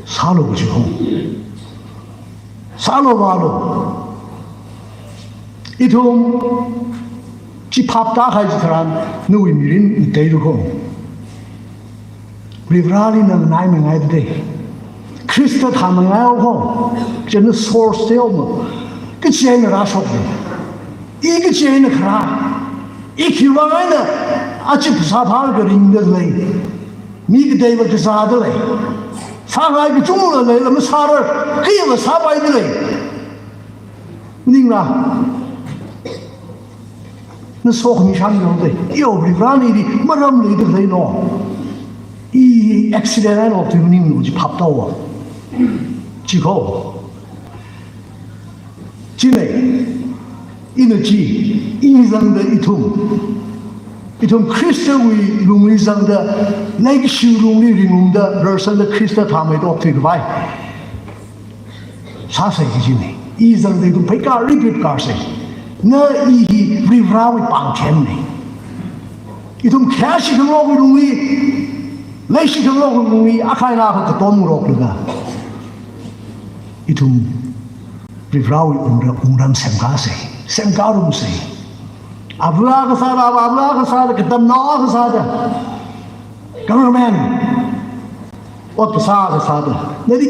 Sālu kaji hong. Sālu vālu. Ithum chi phaptāhai chitharan nawui mirin ngateira ko. Varivarali na nganaimingaida lei. Khrista thānmingaihao ko. Chieina source teoma. Kachi eina rāshok lei. I kachi eina kharā. I khiwui vang eina aja phasā phālaga ringda lei. Mi kateiva kazāda lei. Sāngai kachungla leila masārar. Khiva sāpaida lei. Maningla. Na sokhami shang yong de. I obri rani di maram leida leino. I accident eina okthui maninglo chi phaptāhaowa. Chikho. China, ina chi, i zangda ithum. Ithum Khristawui lungli zangda, leikashi lungli ringungda, rarsangda Khrista thāmeida okthui khavai sāsei kajina. I zangda ithum pheikar, ripip karsei. Na i hi Varivarawui pāngthemna. Ithum khayāshi khangarokwui lungli, leishi khangarokwui lungli, akha eina akha katomngaroklaga, ithum Varivarawui wungra-, wungram semkasei, semkarumsei. Avā kasā, avā, avā kasā, katamnao kasā, government ot kasā kasā, nali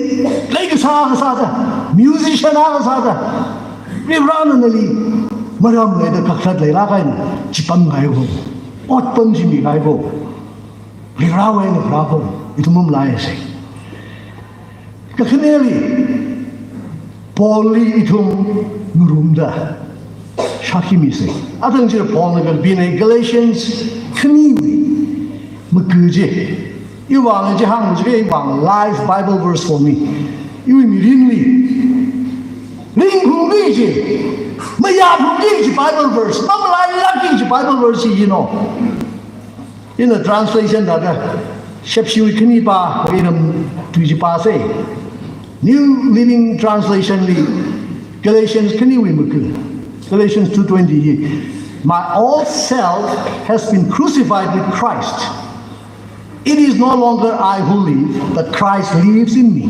lei kasā kasā, musician kasā, Varivarana nali maram leida kakhalat leilāk eina chipamngai ko, otpam chimikahai ko, Varivarawui eina Varivara ko, ithum mamalaisei. Kakhaneli, Paulli ithum ngarumda shākhuimisei. Athang chili Paulna kalbina Galatians khaniwui maga chi. Iwui vang chi hāng chi, iwui vang live Bible verse for me. Iwui mirinli ringphungki kaji, mayāphungki kaji Bible verse, mamalailākki kaji Bible verse chi, you know. Ina translation thāda, shepshiwui khani pā, iram tui chi pāsei. New Living Translation li, Galatians khaniwui maga, Galatians two twenty hi, "My old self has been crucified with Christ. It is no longer I who live, but Christ lives in me.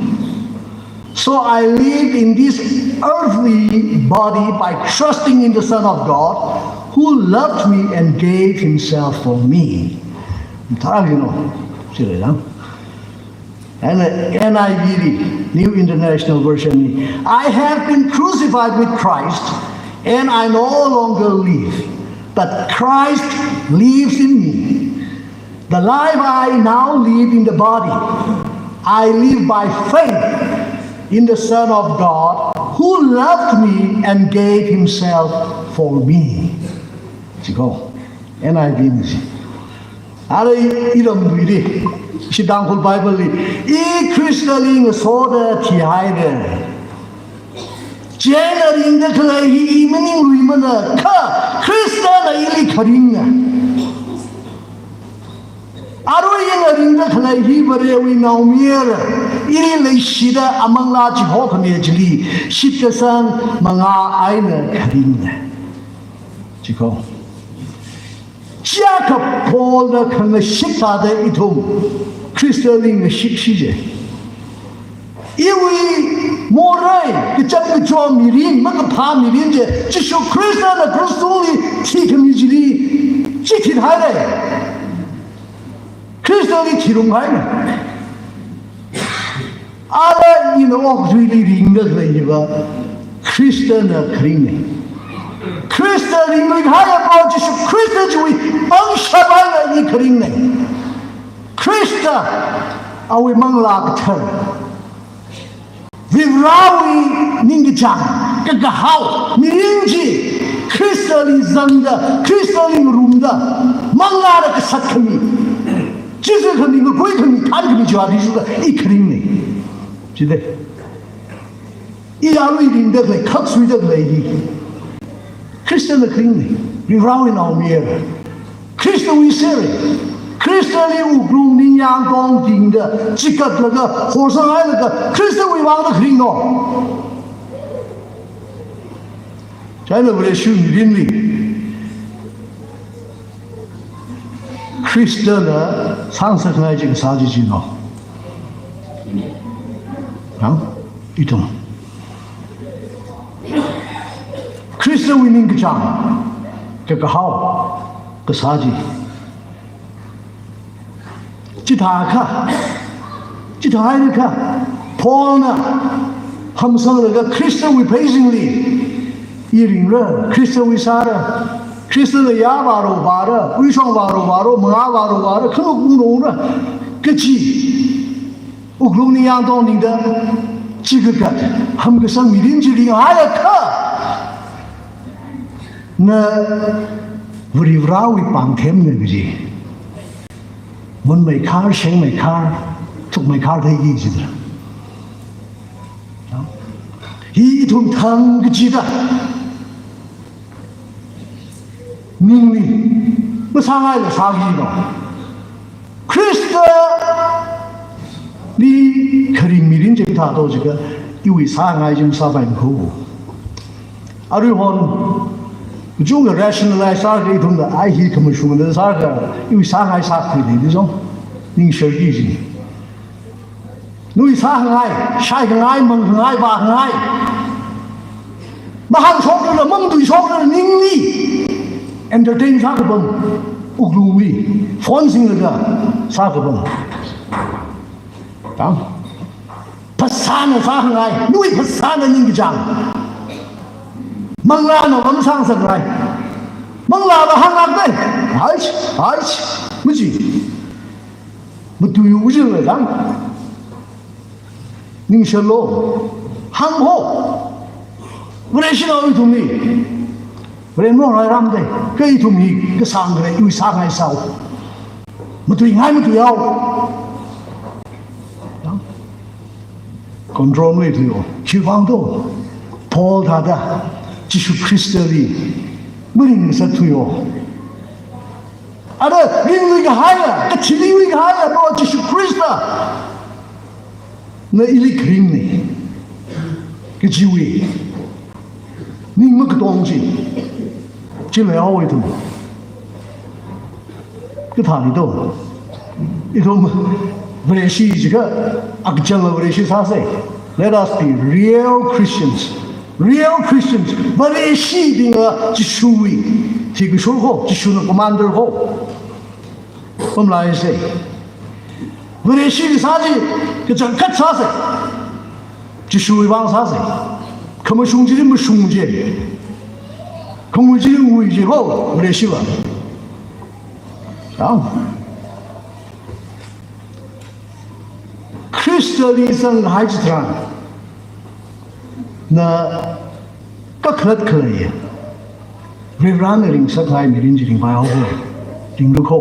So I live in this earthly body by trusting in the Son of God, who loved me and gave himself for me." Tharā, you know, sila. And, uh, N I V li, New International Version li, "I have been crucified with Christ, and I no longer live, but Christ lives in me. The life I now live in the body, I live by faith in the Son of God, who loved me and gave himself for me." Chiko, N I V na chi. Ara iram tuili, ishi Tangkhul Bible li, "I Khristali ngasoda thihaira. Chieina ringda khalei hi i maningluimana, kha Khristana ili kharingna. Arui ina ringda khalei hi Varewui naomayara, ili leishida amanglā chihokhami chili shitkasang mangā eina kharingna." Chiko. Chiakha Paulna khangashik thāda ithum Khristali ngashikshi je. Iwui morei, kacham kacho mirin, makaphā mirin chi, Jishu Khristana cross tungli thikhami chili chithit haira. Khristali thirumhaira. Ara ina okathuili ringda khalei hiva Khristana kharingna. Khrista ringluihaiya Proho Jishu Khrista chiwui pangshap eina i kharingna. Khrista, awui Manglā Kathara, Varivarawui ningkachāng, kakahao mirin chi, Khristali zangda, Khristali ngarumda, manglāda kasat khami, chizi khami, ngakui khami, than khami chiwui athishurda i kharingna. Chida, i arui ringda khalei, khaksuida khalei hi Khristana kharingna, Varivarawui naomayara. Khristawui sera. Khristali wuklung ningyāng tongtingda, chikatlaga, horsang hailaga, Khristawui vangda kharingno. Chieina Vareshi mirinli Khristana sāngasakngai chi kasā chi chino. Nang, ithum Khristawui ningkachāng, kakahao kasā chi. Chithākha, chithākha, Paulna hamsanglaga Khristawui pheisingli i ringra, Khristawui sāra, Khristana yāvāra vāra, uishong vāra vāra, mangā vāra vāra, khanuk ungra kaji wuklung ningyāng tongtingda, chikakat hamkasang mirin chi ringhaiakha, na Varivarawui pāngthemna kaji, munmeikhar, shengmeikhar, thukmeikhar theiki jida. Hi ithum thang kachida ningli Masāngaila sāki no. Khristali kharing mirin chi kathā to jiakha, iwui sāngai chi masāpai kho. Aruihon, kachungkha rationalize sāki ithumna, ai hi khamashungna sāki, iwui sāngai sākhuida jong, ningshar ki ji. Nawui sāngai, shaingai, mangngai, vāngai. Mahāngshokra, mangtuishokra, ningli entertain sākapam, wuklungli, phone singlaga sākapam. Tang. Phasāna sāngai, nawui phasāna ningkachāng. Manglāna vamsang sangai. Manglāva hānglākdai. Haish, haish, maji. Matuiya jilala jang. Ningshilo. Hāngho. Vareshina ithumli. Varen morairamdai. Kha ithum hi kasāngkhala iwui sāngai sāo. Matuingai matuiao. Control matuiao. Khiwuivang to. Paul thāda. Jishu Khristali. Maringsa thuiao. Ara, ringluikahaiya, kathili yuikahaiya, no Jishu Khrista. Na ili kharingna. Kajiwui. Ning makatong chi. Chi leihaowa ithum. Kathāli to. Ithum Vareshi jiakha, akjang Vareshi sāsa. Let us be real Christians. Real Christians, Vareshibingva Jishuwui thikashur kho, Jishuna commander kho. Pamlaisa. Vareshi kasā chi, kachangkhat sāsa. Jishuwui vang sāsa. Khamashung chili mashung ji. Khangui chili ngui ji kho, Vareshiva. Khristali zanghai chitharan, na kakhalat khalei, Varivarana ringsakngai mirin chi ringpai haowa, ringlu kho.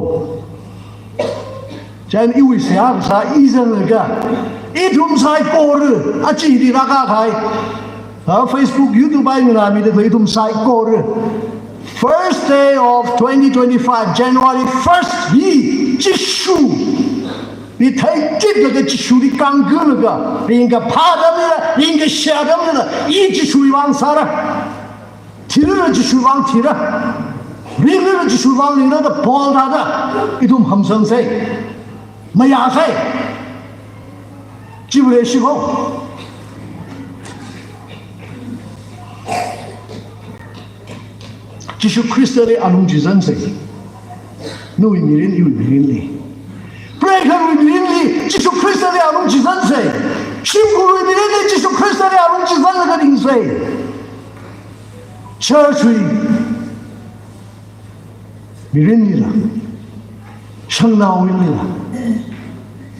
Chieina iwui seihā kasā i zanglaga, ithum saikora, aja hili rākahai, ha, Facebook, YouTube eina nganāmida khalei ithum saikora. First day of twenty twenty-five, January first, hi Jishu. Ithei chitlaga Jishuli kangkalaga, ringkaphā atamlila, ringkashā atamlila, i Jishuwui vang sāra. Thilala Jishuwui vang thira. Ringlala Jishuwui vang ringra da Paul thāda. Ithum hamsangsa. Mayāsa. Chi Vareshi kho. Jishu Khristali alung chizansa. Nawui mirin, iwui mirinli. Prekharwui mirinli, Jishu Khristali alung chizansa. Shimkhurwui mirinli, Jishu Khristali alung chizanlaga ringsa. Church wui mirinlila, shangnaowuilila,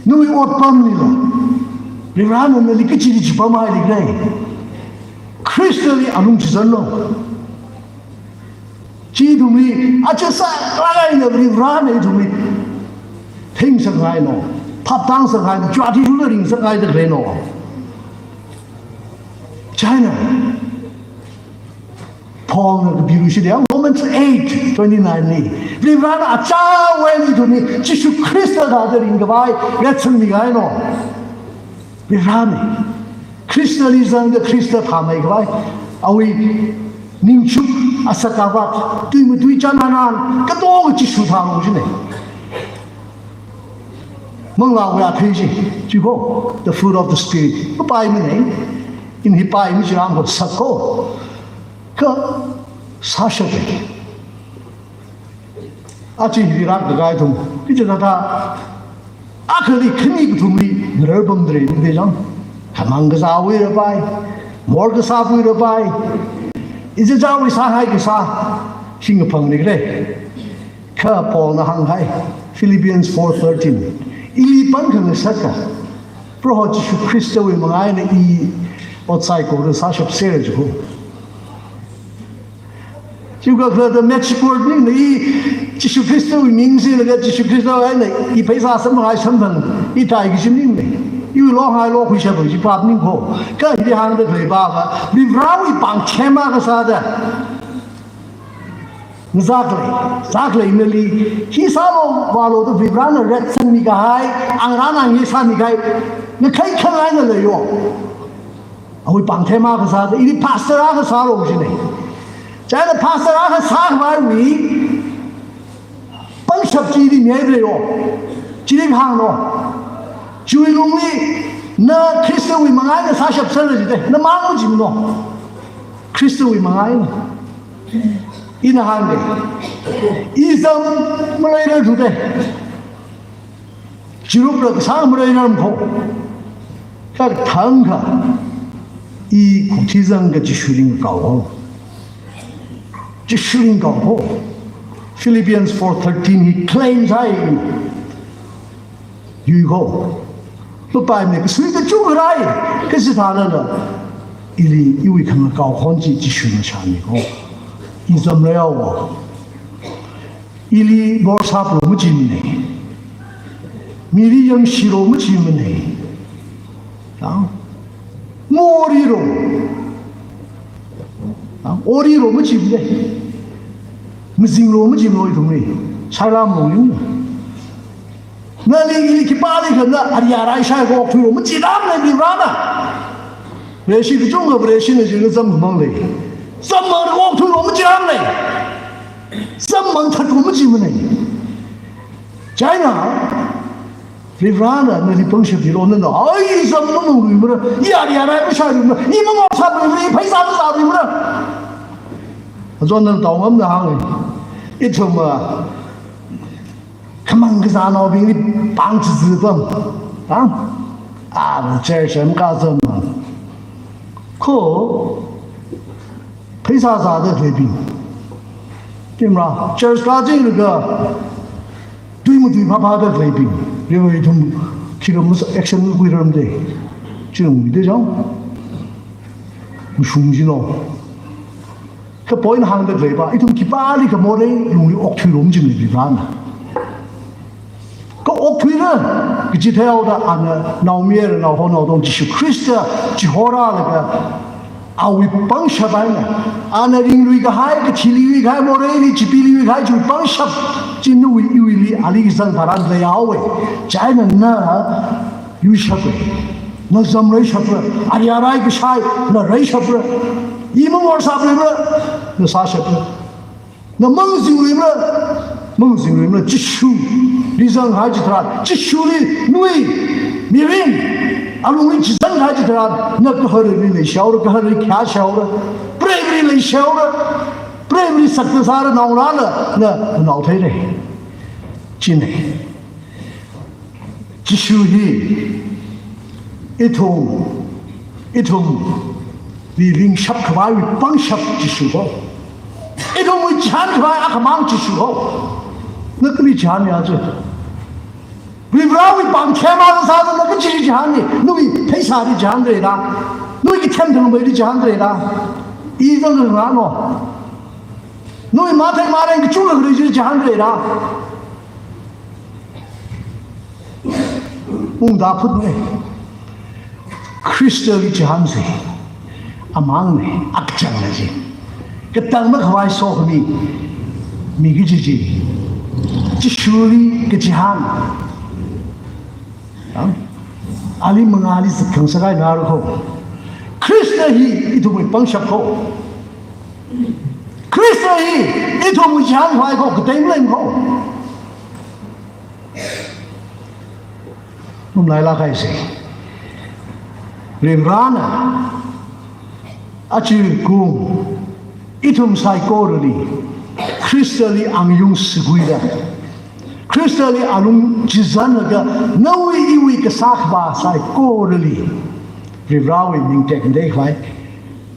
nawui otpamlila, Varivarana nali kachili chipamhaili khalei. Khristali alung chizanlu. Chi ithumli, aja sālāk eina Varivarana ithumli theingasakngai no, phaptāngasakngai, chua thishurda ringasakngaida khalei no. Chieina, Paulna kapiluishit ya, Romans eight twenty-nine li. Varivarana achāwui eina ithumli Jishu Khrista thāda ringkhavai reitsangmikahai no. Varivarana. Khristali zangda Khrista thāmeikhavai. Awui ningchuk, asak avat, tui matui chānhanan, katonga Jishu thālu jina. Manglāwui athei chi, chi kho, the fruit of the Spirit. Kapai mina, ina hi pai mi chirang kho, sak kho. Kha, sāshapa. Aja hili rākahai ithum, kachikathā, akhali khani kathumli, ngarar pamdalei ni de jang. Khamang kazāwui rāpai, mor kasāwui rāpai. Ichichāwui sāngai kasā, shing kaphang ni khalei. Kha Paulna hānghai, Philippians four thirteen. Ili pāng khangasaka, Proho Jishu Khristawui manga eina i ot saikora sāshapsera jiko. Chiwuivang khala da match board maningla i Jishu Khristawui ming singlaga Jishu Khristawui eina i pheisā samphang ai samphang i tai kaji maningla. Iwui longhai lokhui shapang chi pap ning kho. Kha hili hāngda khalei pava, Varivarawui pāng khema kasāda. Ngazāklei, zāklei nali, hi sālo vālo da Varivarana retsangmi kahai, angrān angye sāmi kahai, ngakhai khangai na leiyo. Awui pāngthema kasā da, ili pastor akha sālo jine. China pastor akha sākhavaiwui pangshap chi ili mihaire yo. Chili hānglo. Chiwui lungli, na Khristawui mangā eina sāshap sāra jide, namang majimano. Khristawui mangā eina. Ina hānge. Izam maleira thude. Chirupla kasā maleira kho. Kha thangkha. I khuthizang ka Jishuling kao ho. Jishuling kao ho. Philippians four thirteen hi claim sāi. Yui kho. Mapaimane kasui kachungkha rai. Kachithālala. Ili iwui khangakao khon chi Jishuna shāmi kho. Izam leihaowa. Ili borsāplo majimane. Mili yangshilo majimane. Ya. Morilo. Ya. Orilo majimane. Mazinglo majimlo ithumli. Sailam lo yung. Nali ili khipālikha na ariarai shai kha okthuilo machiramne Varivarana. Vareshi kachungkha Vareshina jina zam mang lei. Zam mang kha okthuilo machiramne. Zam mang thatlo majimane. China, Varivarana nali pangshap hilo nana, ai, zam mamangluimara, i ariarai mashailuimara, i mamosāluimara, i pheisā mazāluimara. Azon nana taongamna hānge. Ithum, ah, khamang kazānaobingli pāng chizipam. Pāng. A, church am kazam. Kho, pheisā zāda khaleibing. Timra, church kazinglaga, tui matui phāphāda khaleibing. Riwai ithum, khikha mas action kuiramde. Chingwui de jang. Mashung jino. Kha point hāngda khaleiva, ithum khipālikha morei lungli okthuilo majimane Varivarana. Kha okthuira, kaji theihaoda ana naomayara naoho naotong Jishu Khrista chihorālaga, awui pangshap eina, ana ringlui kahai, kathili yuikahai, moreili chipili yuikahai chiwui pangshap chi nawui iwuili ali kazang tharan leihaowe. China na yuishapra, na zamreishapra, ariarai kashai, na reishapra, i mamorsāpluimara, na sāshapra, na mangazingluimara, mangazingluimara, Jishuli zanghai chitharan, Jishuli nawui mirin alungli chizanghai chitharan, na kaharali leishihaora, kaharali khayāshihaora, preivali leishihaora, preivali sakta sāra naongarāla, na, na naotheire. Chine. Jishu hi, ithum, ithumli ringshap khavaiwui pangshap Jishu ho. Ithumwui chihān khavai akhamang Jishu ho. Na kali chihān ya chi? Varivarawui pāngthema sāda na kachi chihānne, nawui pheisāli chihānrara, nawui kathem thangmeili chihānrara, i zangrangrano. Nawui mathei mareng kachungkha khalei chili chihānrara. Ungda phutne. Khristali chihānse. Amangne, akachangna chi. Katang makhavai sokhami. Mi kaji chi. Jishuli kachihān. Ha? Ali mangāli zatkhangasak eina rāra kho. Khrista hi ithumwui pangshap kho. Khrista hi ithumwui chihān khavai kho, katei malei kho. Ngamlailāk haise. Varivarana aja kum ithum saikorali Khristali angayung siguida, Khristali alung chizanlaga nawui iwui kasā khavā saikorali Varivarawui ming tekmatei khavai,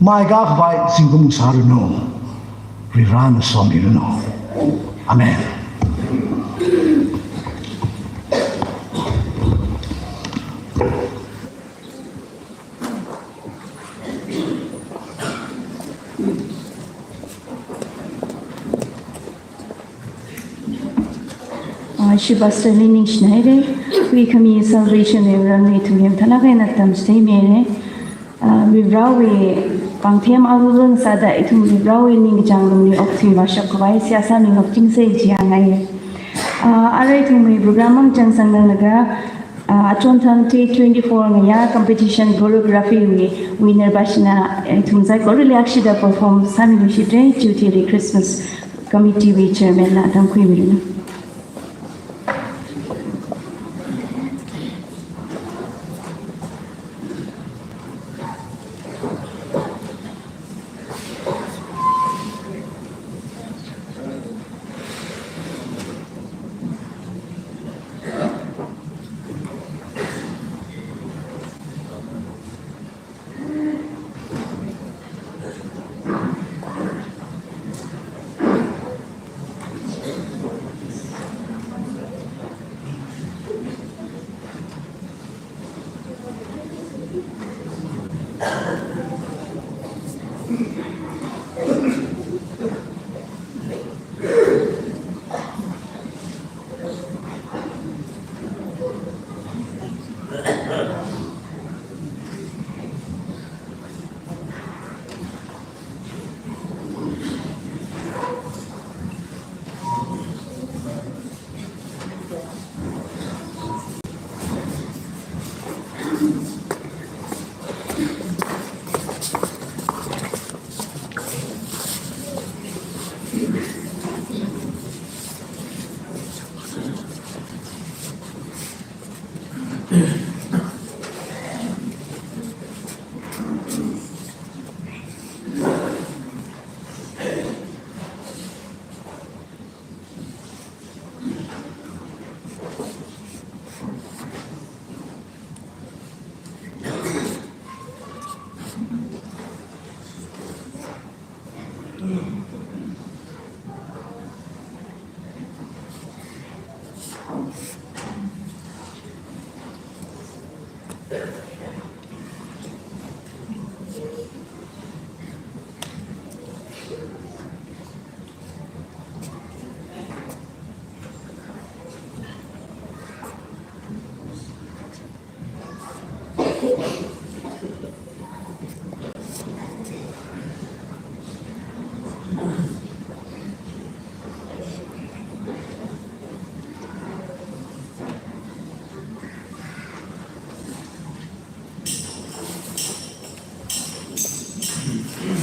maikā khavai zingkum sāranu. Varivarana somiranu. Amen. Ah, ishi pastor li ningshinaire, huikhami salvation Varivarana ithumli mathālāk eina tamchitheimire. Ah, Varivarawui Pāngthem aruirui sāda ithumwui Varewui ningkachāng lungli okthui vāshapkhavai seihā sāmingarochingsa jiya ngaiya. Ah, arui ithumwui program mangachang sanglaga, ah, achonthang T twenty-four ngayā competition choreography wui winner bashina, eh, ithum saikorali akshida perform sāmiluishitra, chiwui thili Christmas Committee wui chairman na tamkhuimiranu.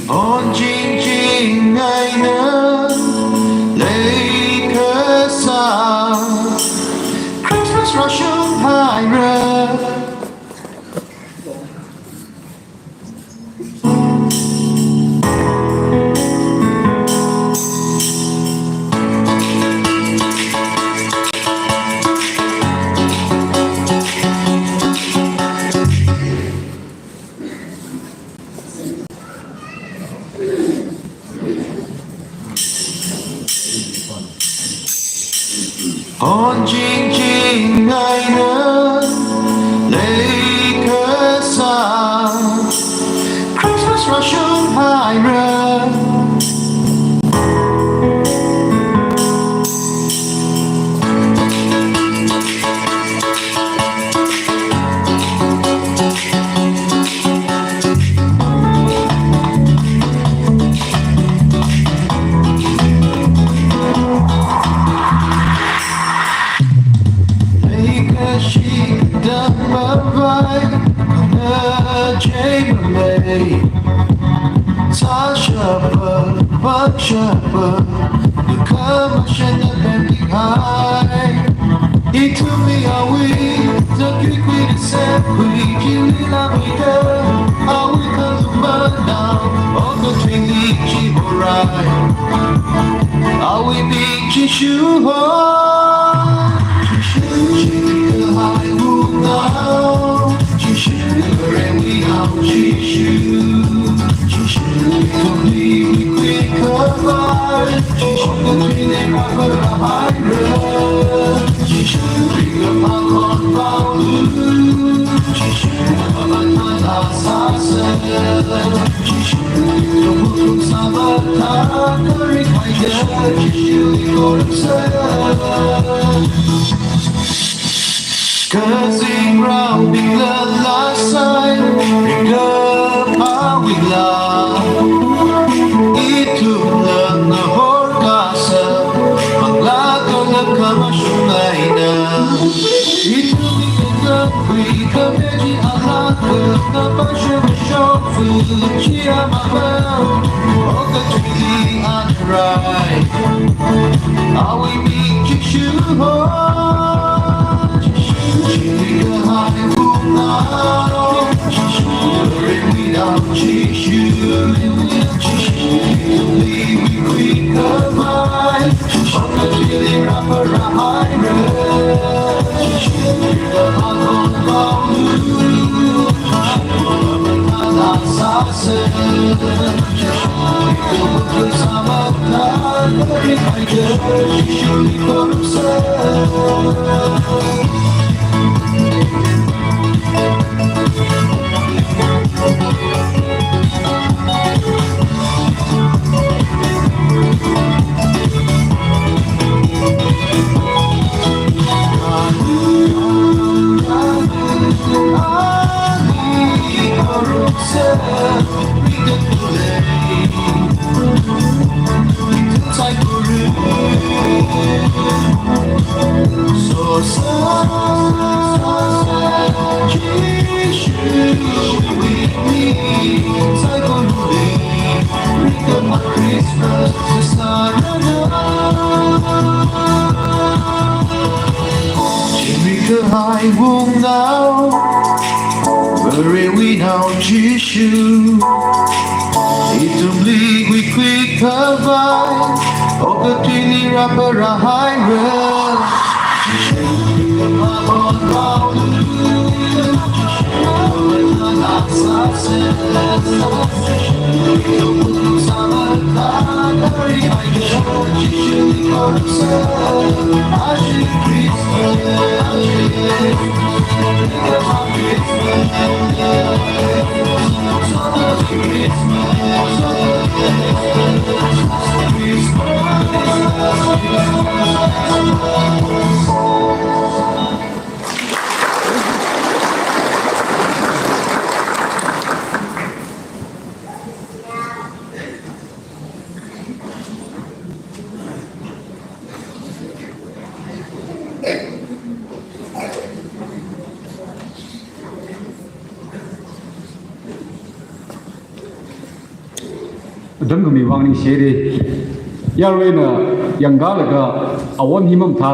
Onjingjing eina leikasā Christmas rāshunghaira. Onjingjing eina leikasā Christmas rāshunghaira. Leikashi dangmavai, na chei mamei. Sāshapa, pāshapa, lukhamashanna pemtinghai. Ithumwui awui, zakui kui de se kui, chili la kui de, awui kalumana, okathuili chiborai. Awui ming Jishu ho, Jishu, Jishu, hai wu nao, Jishu, remi nao, Jishu. Kazingraobingla laa sai, ringkaphāwui laa Hai wungnao, Varewui nao Jishu, ithumli kuikui khavai, okathuili rāpharāhaira. Atam khami vang ningshire. Yaruina yangkalaga awon hi mamathā.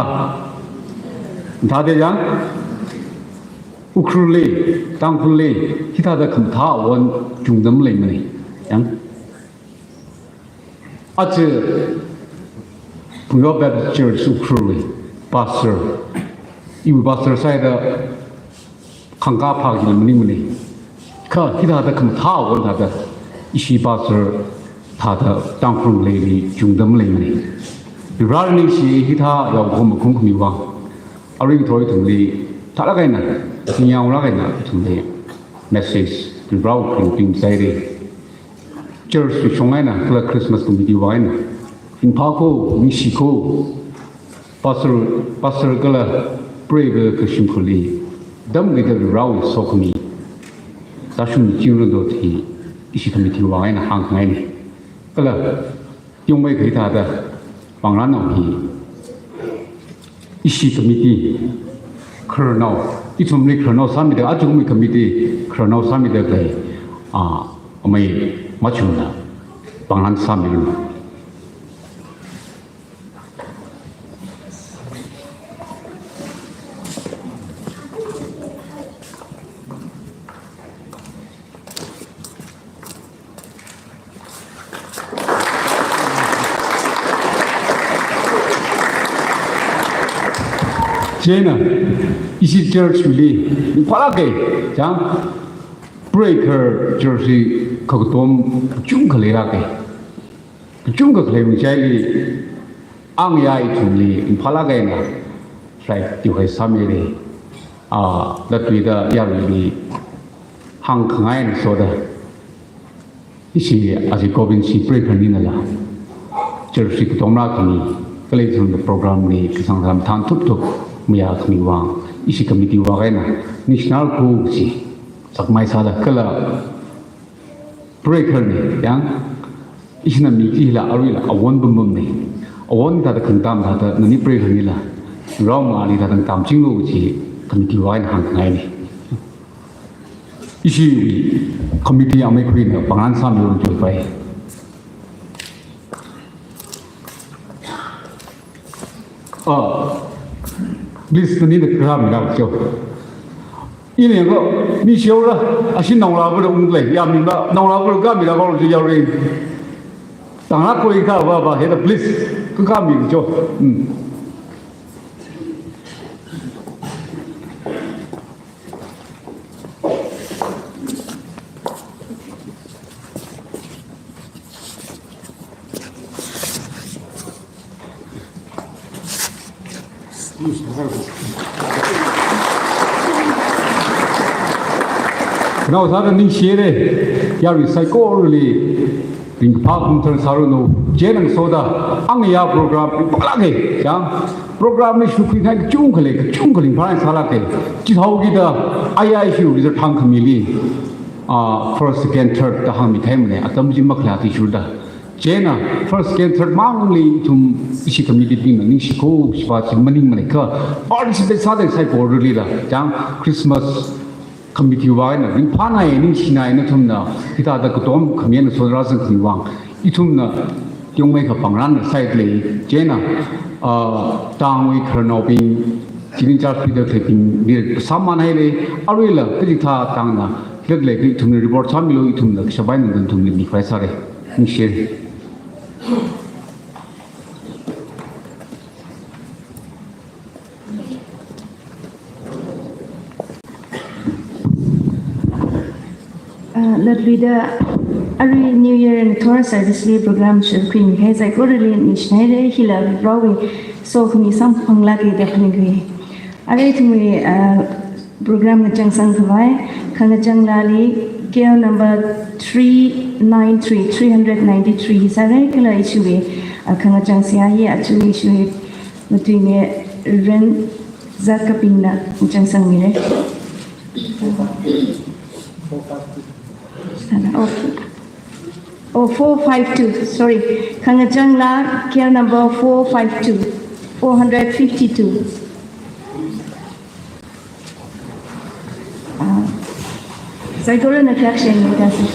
Mathāda ya? Ukhrulli, Tangkhulli, hithāda khamathā awon chungda maleimana. Yang? Aja Phungyo Baptist Church Ukhrulli pastor, iwui pastor sāhaida khangkā phāki maningmana. Kha hithāda khamathā awon thāda ishi pastor thāda Tangkhul ngaleili chungda maleimana. Varena ningshi hithā yaokahoma khum khami vang. Arui ngathor ithumli thālāk eina, ningyānglāk eina ithumli message Varewui khring pimsāhaira. Church wui shong eina kala Christmas committee wui eina ringphāko, ningshiko, pastor, pastor kala preiva kashimkhurli damkida Varewui sokhami tāshungmi chingran do chi ishi committee wui eina hāngkhangaina. Kala yongmei khathāda pāngranao hi ishi committee khararnao, ithumli khararnao sāmida, athumwui committee khararnao sāmida khalei, ah, amei Machungna pāngran sāmira. Chieina, ishi church wui li, ringphālāka, chang, preikhar church hi kakatom kachungkha leilāka. Kachungkha khalei ngachaili, angayā ithumli ringphālāk eina, rai tiwui sāmira, ah, latluida yaruili hāngkhangai eina soda. Ishi aja Govin ishi preikhar ninala. Church hi katomra khami, kala ithumna program li kasāngsā mathān thupthup mayākhami vang, ishi committee wui eina, ningshinarko chi, sakmai sāda kala preikharna, yang, ishina mi chila aruila awon bumbumna. Awon thāda khangtam thāda nani preikharnila, Varewui mangāli thāda tamchinglu chi, committee wui eina hāngngaini. Ishi committee ameikhuina pāngran sāmilu jipai. Ah, please, nani da khamila cho. Ini ko, mi shio la, ashi naongalāva da unglei, yāmila, naongalāva da khamila ko chi yaore. Tangla koi kha ba ba, heda please, ka khami cho. Hmm. Khanaowa sāda ningshire, yarui saikorali ringkaphā phungthar sāranu, chieina ngasoda, angayā program, pālāke, ya, program li shukri ngai kachungkha lei, kachungkha ringphā sālāke, chithāokida, aya issue kida thang khamili, ah, first, second, third da hāngmi kahaimane, atam chi makhalei athishurda. Chieina, first, second, third mangli ithum ishi committee bingna ningshiko, shiva chi maningmane kha, participate sāda saikorali la, chang, Christmas, committee wui eina, ringphānai, ningshinai, nathumna, hithāda katom khami eina soda rāzang khami vang, ithumna, yongmeikha pāngran sālei, chieina, ah, tangwui khararnaobing, chili char pida khaleibingli sāman haire, aruila, kachikathā tangna, leilei, ithumli report sāmilu, ithumna, kashap eina nathumli mikhavai sāre, ningshire. Ah, latluida arui New Year ngathor service li program shukri ngai saikorali ningshinaire, hila Varewui sokhami samphanglāke da phaningkhui. Arui ithumwui, ah, program ngachangsang khavai, khangachang laali, K L number three nine three, three hundred ninety-three hi sāre, kala ishiwui, ah, khangachang seihā hi, aja ishiwui matuine Ren Zakapingna ngachangsangmire. Sana, oh. Oh, four five two, sorry. Khangachang laa, K L number four five two, four hundred fifty-two. Ah, saikorana kayākha shengda sāsa.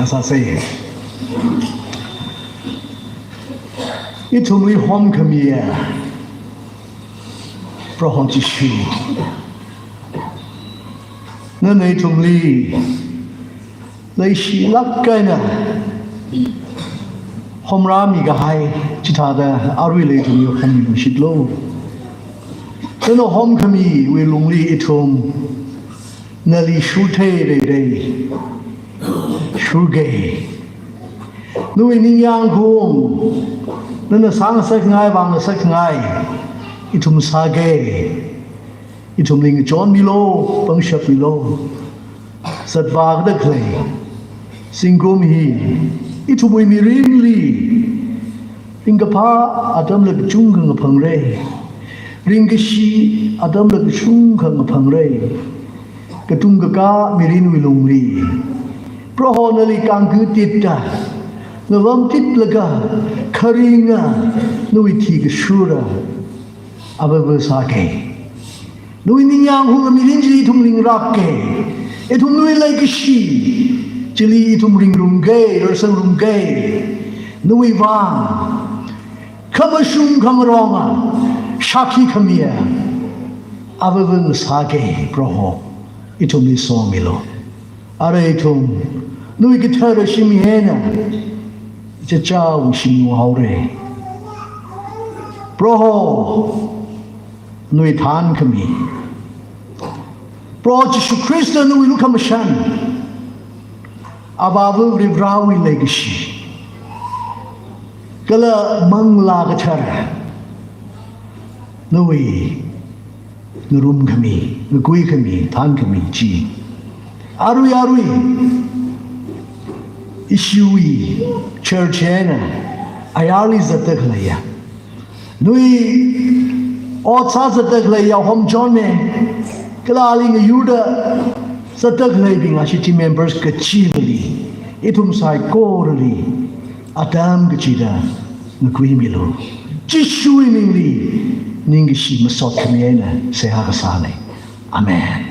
sāsa. Ithumli homkhamiya Proho Jishu, nana ithumli leishilāk eina homrāmi kahai chithāda aruila ithumli hommi lungshitlu. Nana homkhamiwui lungli ithum nali shurthei reirei shurga. Nawui ningyāng khaung, nana sāngasakngai, vāngasakngai ithum sāga. Ithumli ngachonmilu, pangshapmilu. Zatvāda khalei zingkum hi ithumwui mirinli ringkaphā atamla kachungkha ngaphangra. Ringkashi atamla kachungkha ngaphangra. Katung kakā mirinwui lungli Proho nali kangkatitda, ngavamtitlaga, kharinga nawui thi kashura avāva sāga. Nawui ningyāng khaunga mirin chili ithum ringrāka. Ithum nawui leikashi chili ithum ringrumga, rarsangrumga. Nawui vang khamashung khangaronga shākhi khamiya avāva ngasāga. Proho, ithumli somilu. Ara ithum nawui kathara shim eina ichichāwui shim haora. Proho, nawui thānkhami, Proho Jishu Khrista nawui lukhamashan, Avāva Varivarāwui leikashi, kala Manglā Kathara nawui ngarumkhami, ngakuikhami, thānkhami chi arui arui ishiwui church eina ayarli zatda khaleiya, nawui ot sāzatda khaleiya homchonna, kala ali ngayurda zatda khaleibing ashi chi members kachivali, ithum saikorali atam kachida ngakuimilu. Jishuwui mingli ningkashi masot khami eina seihā kasāna. Amen.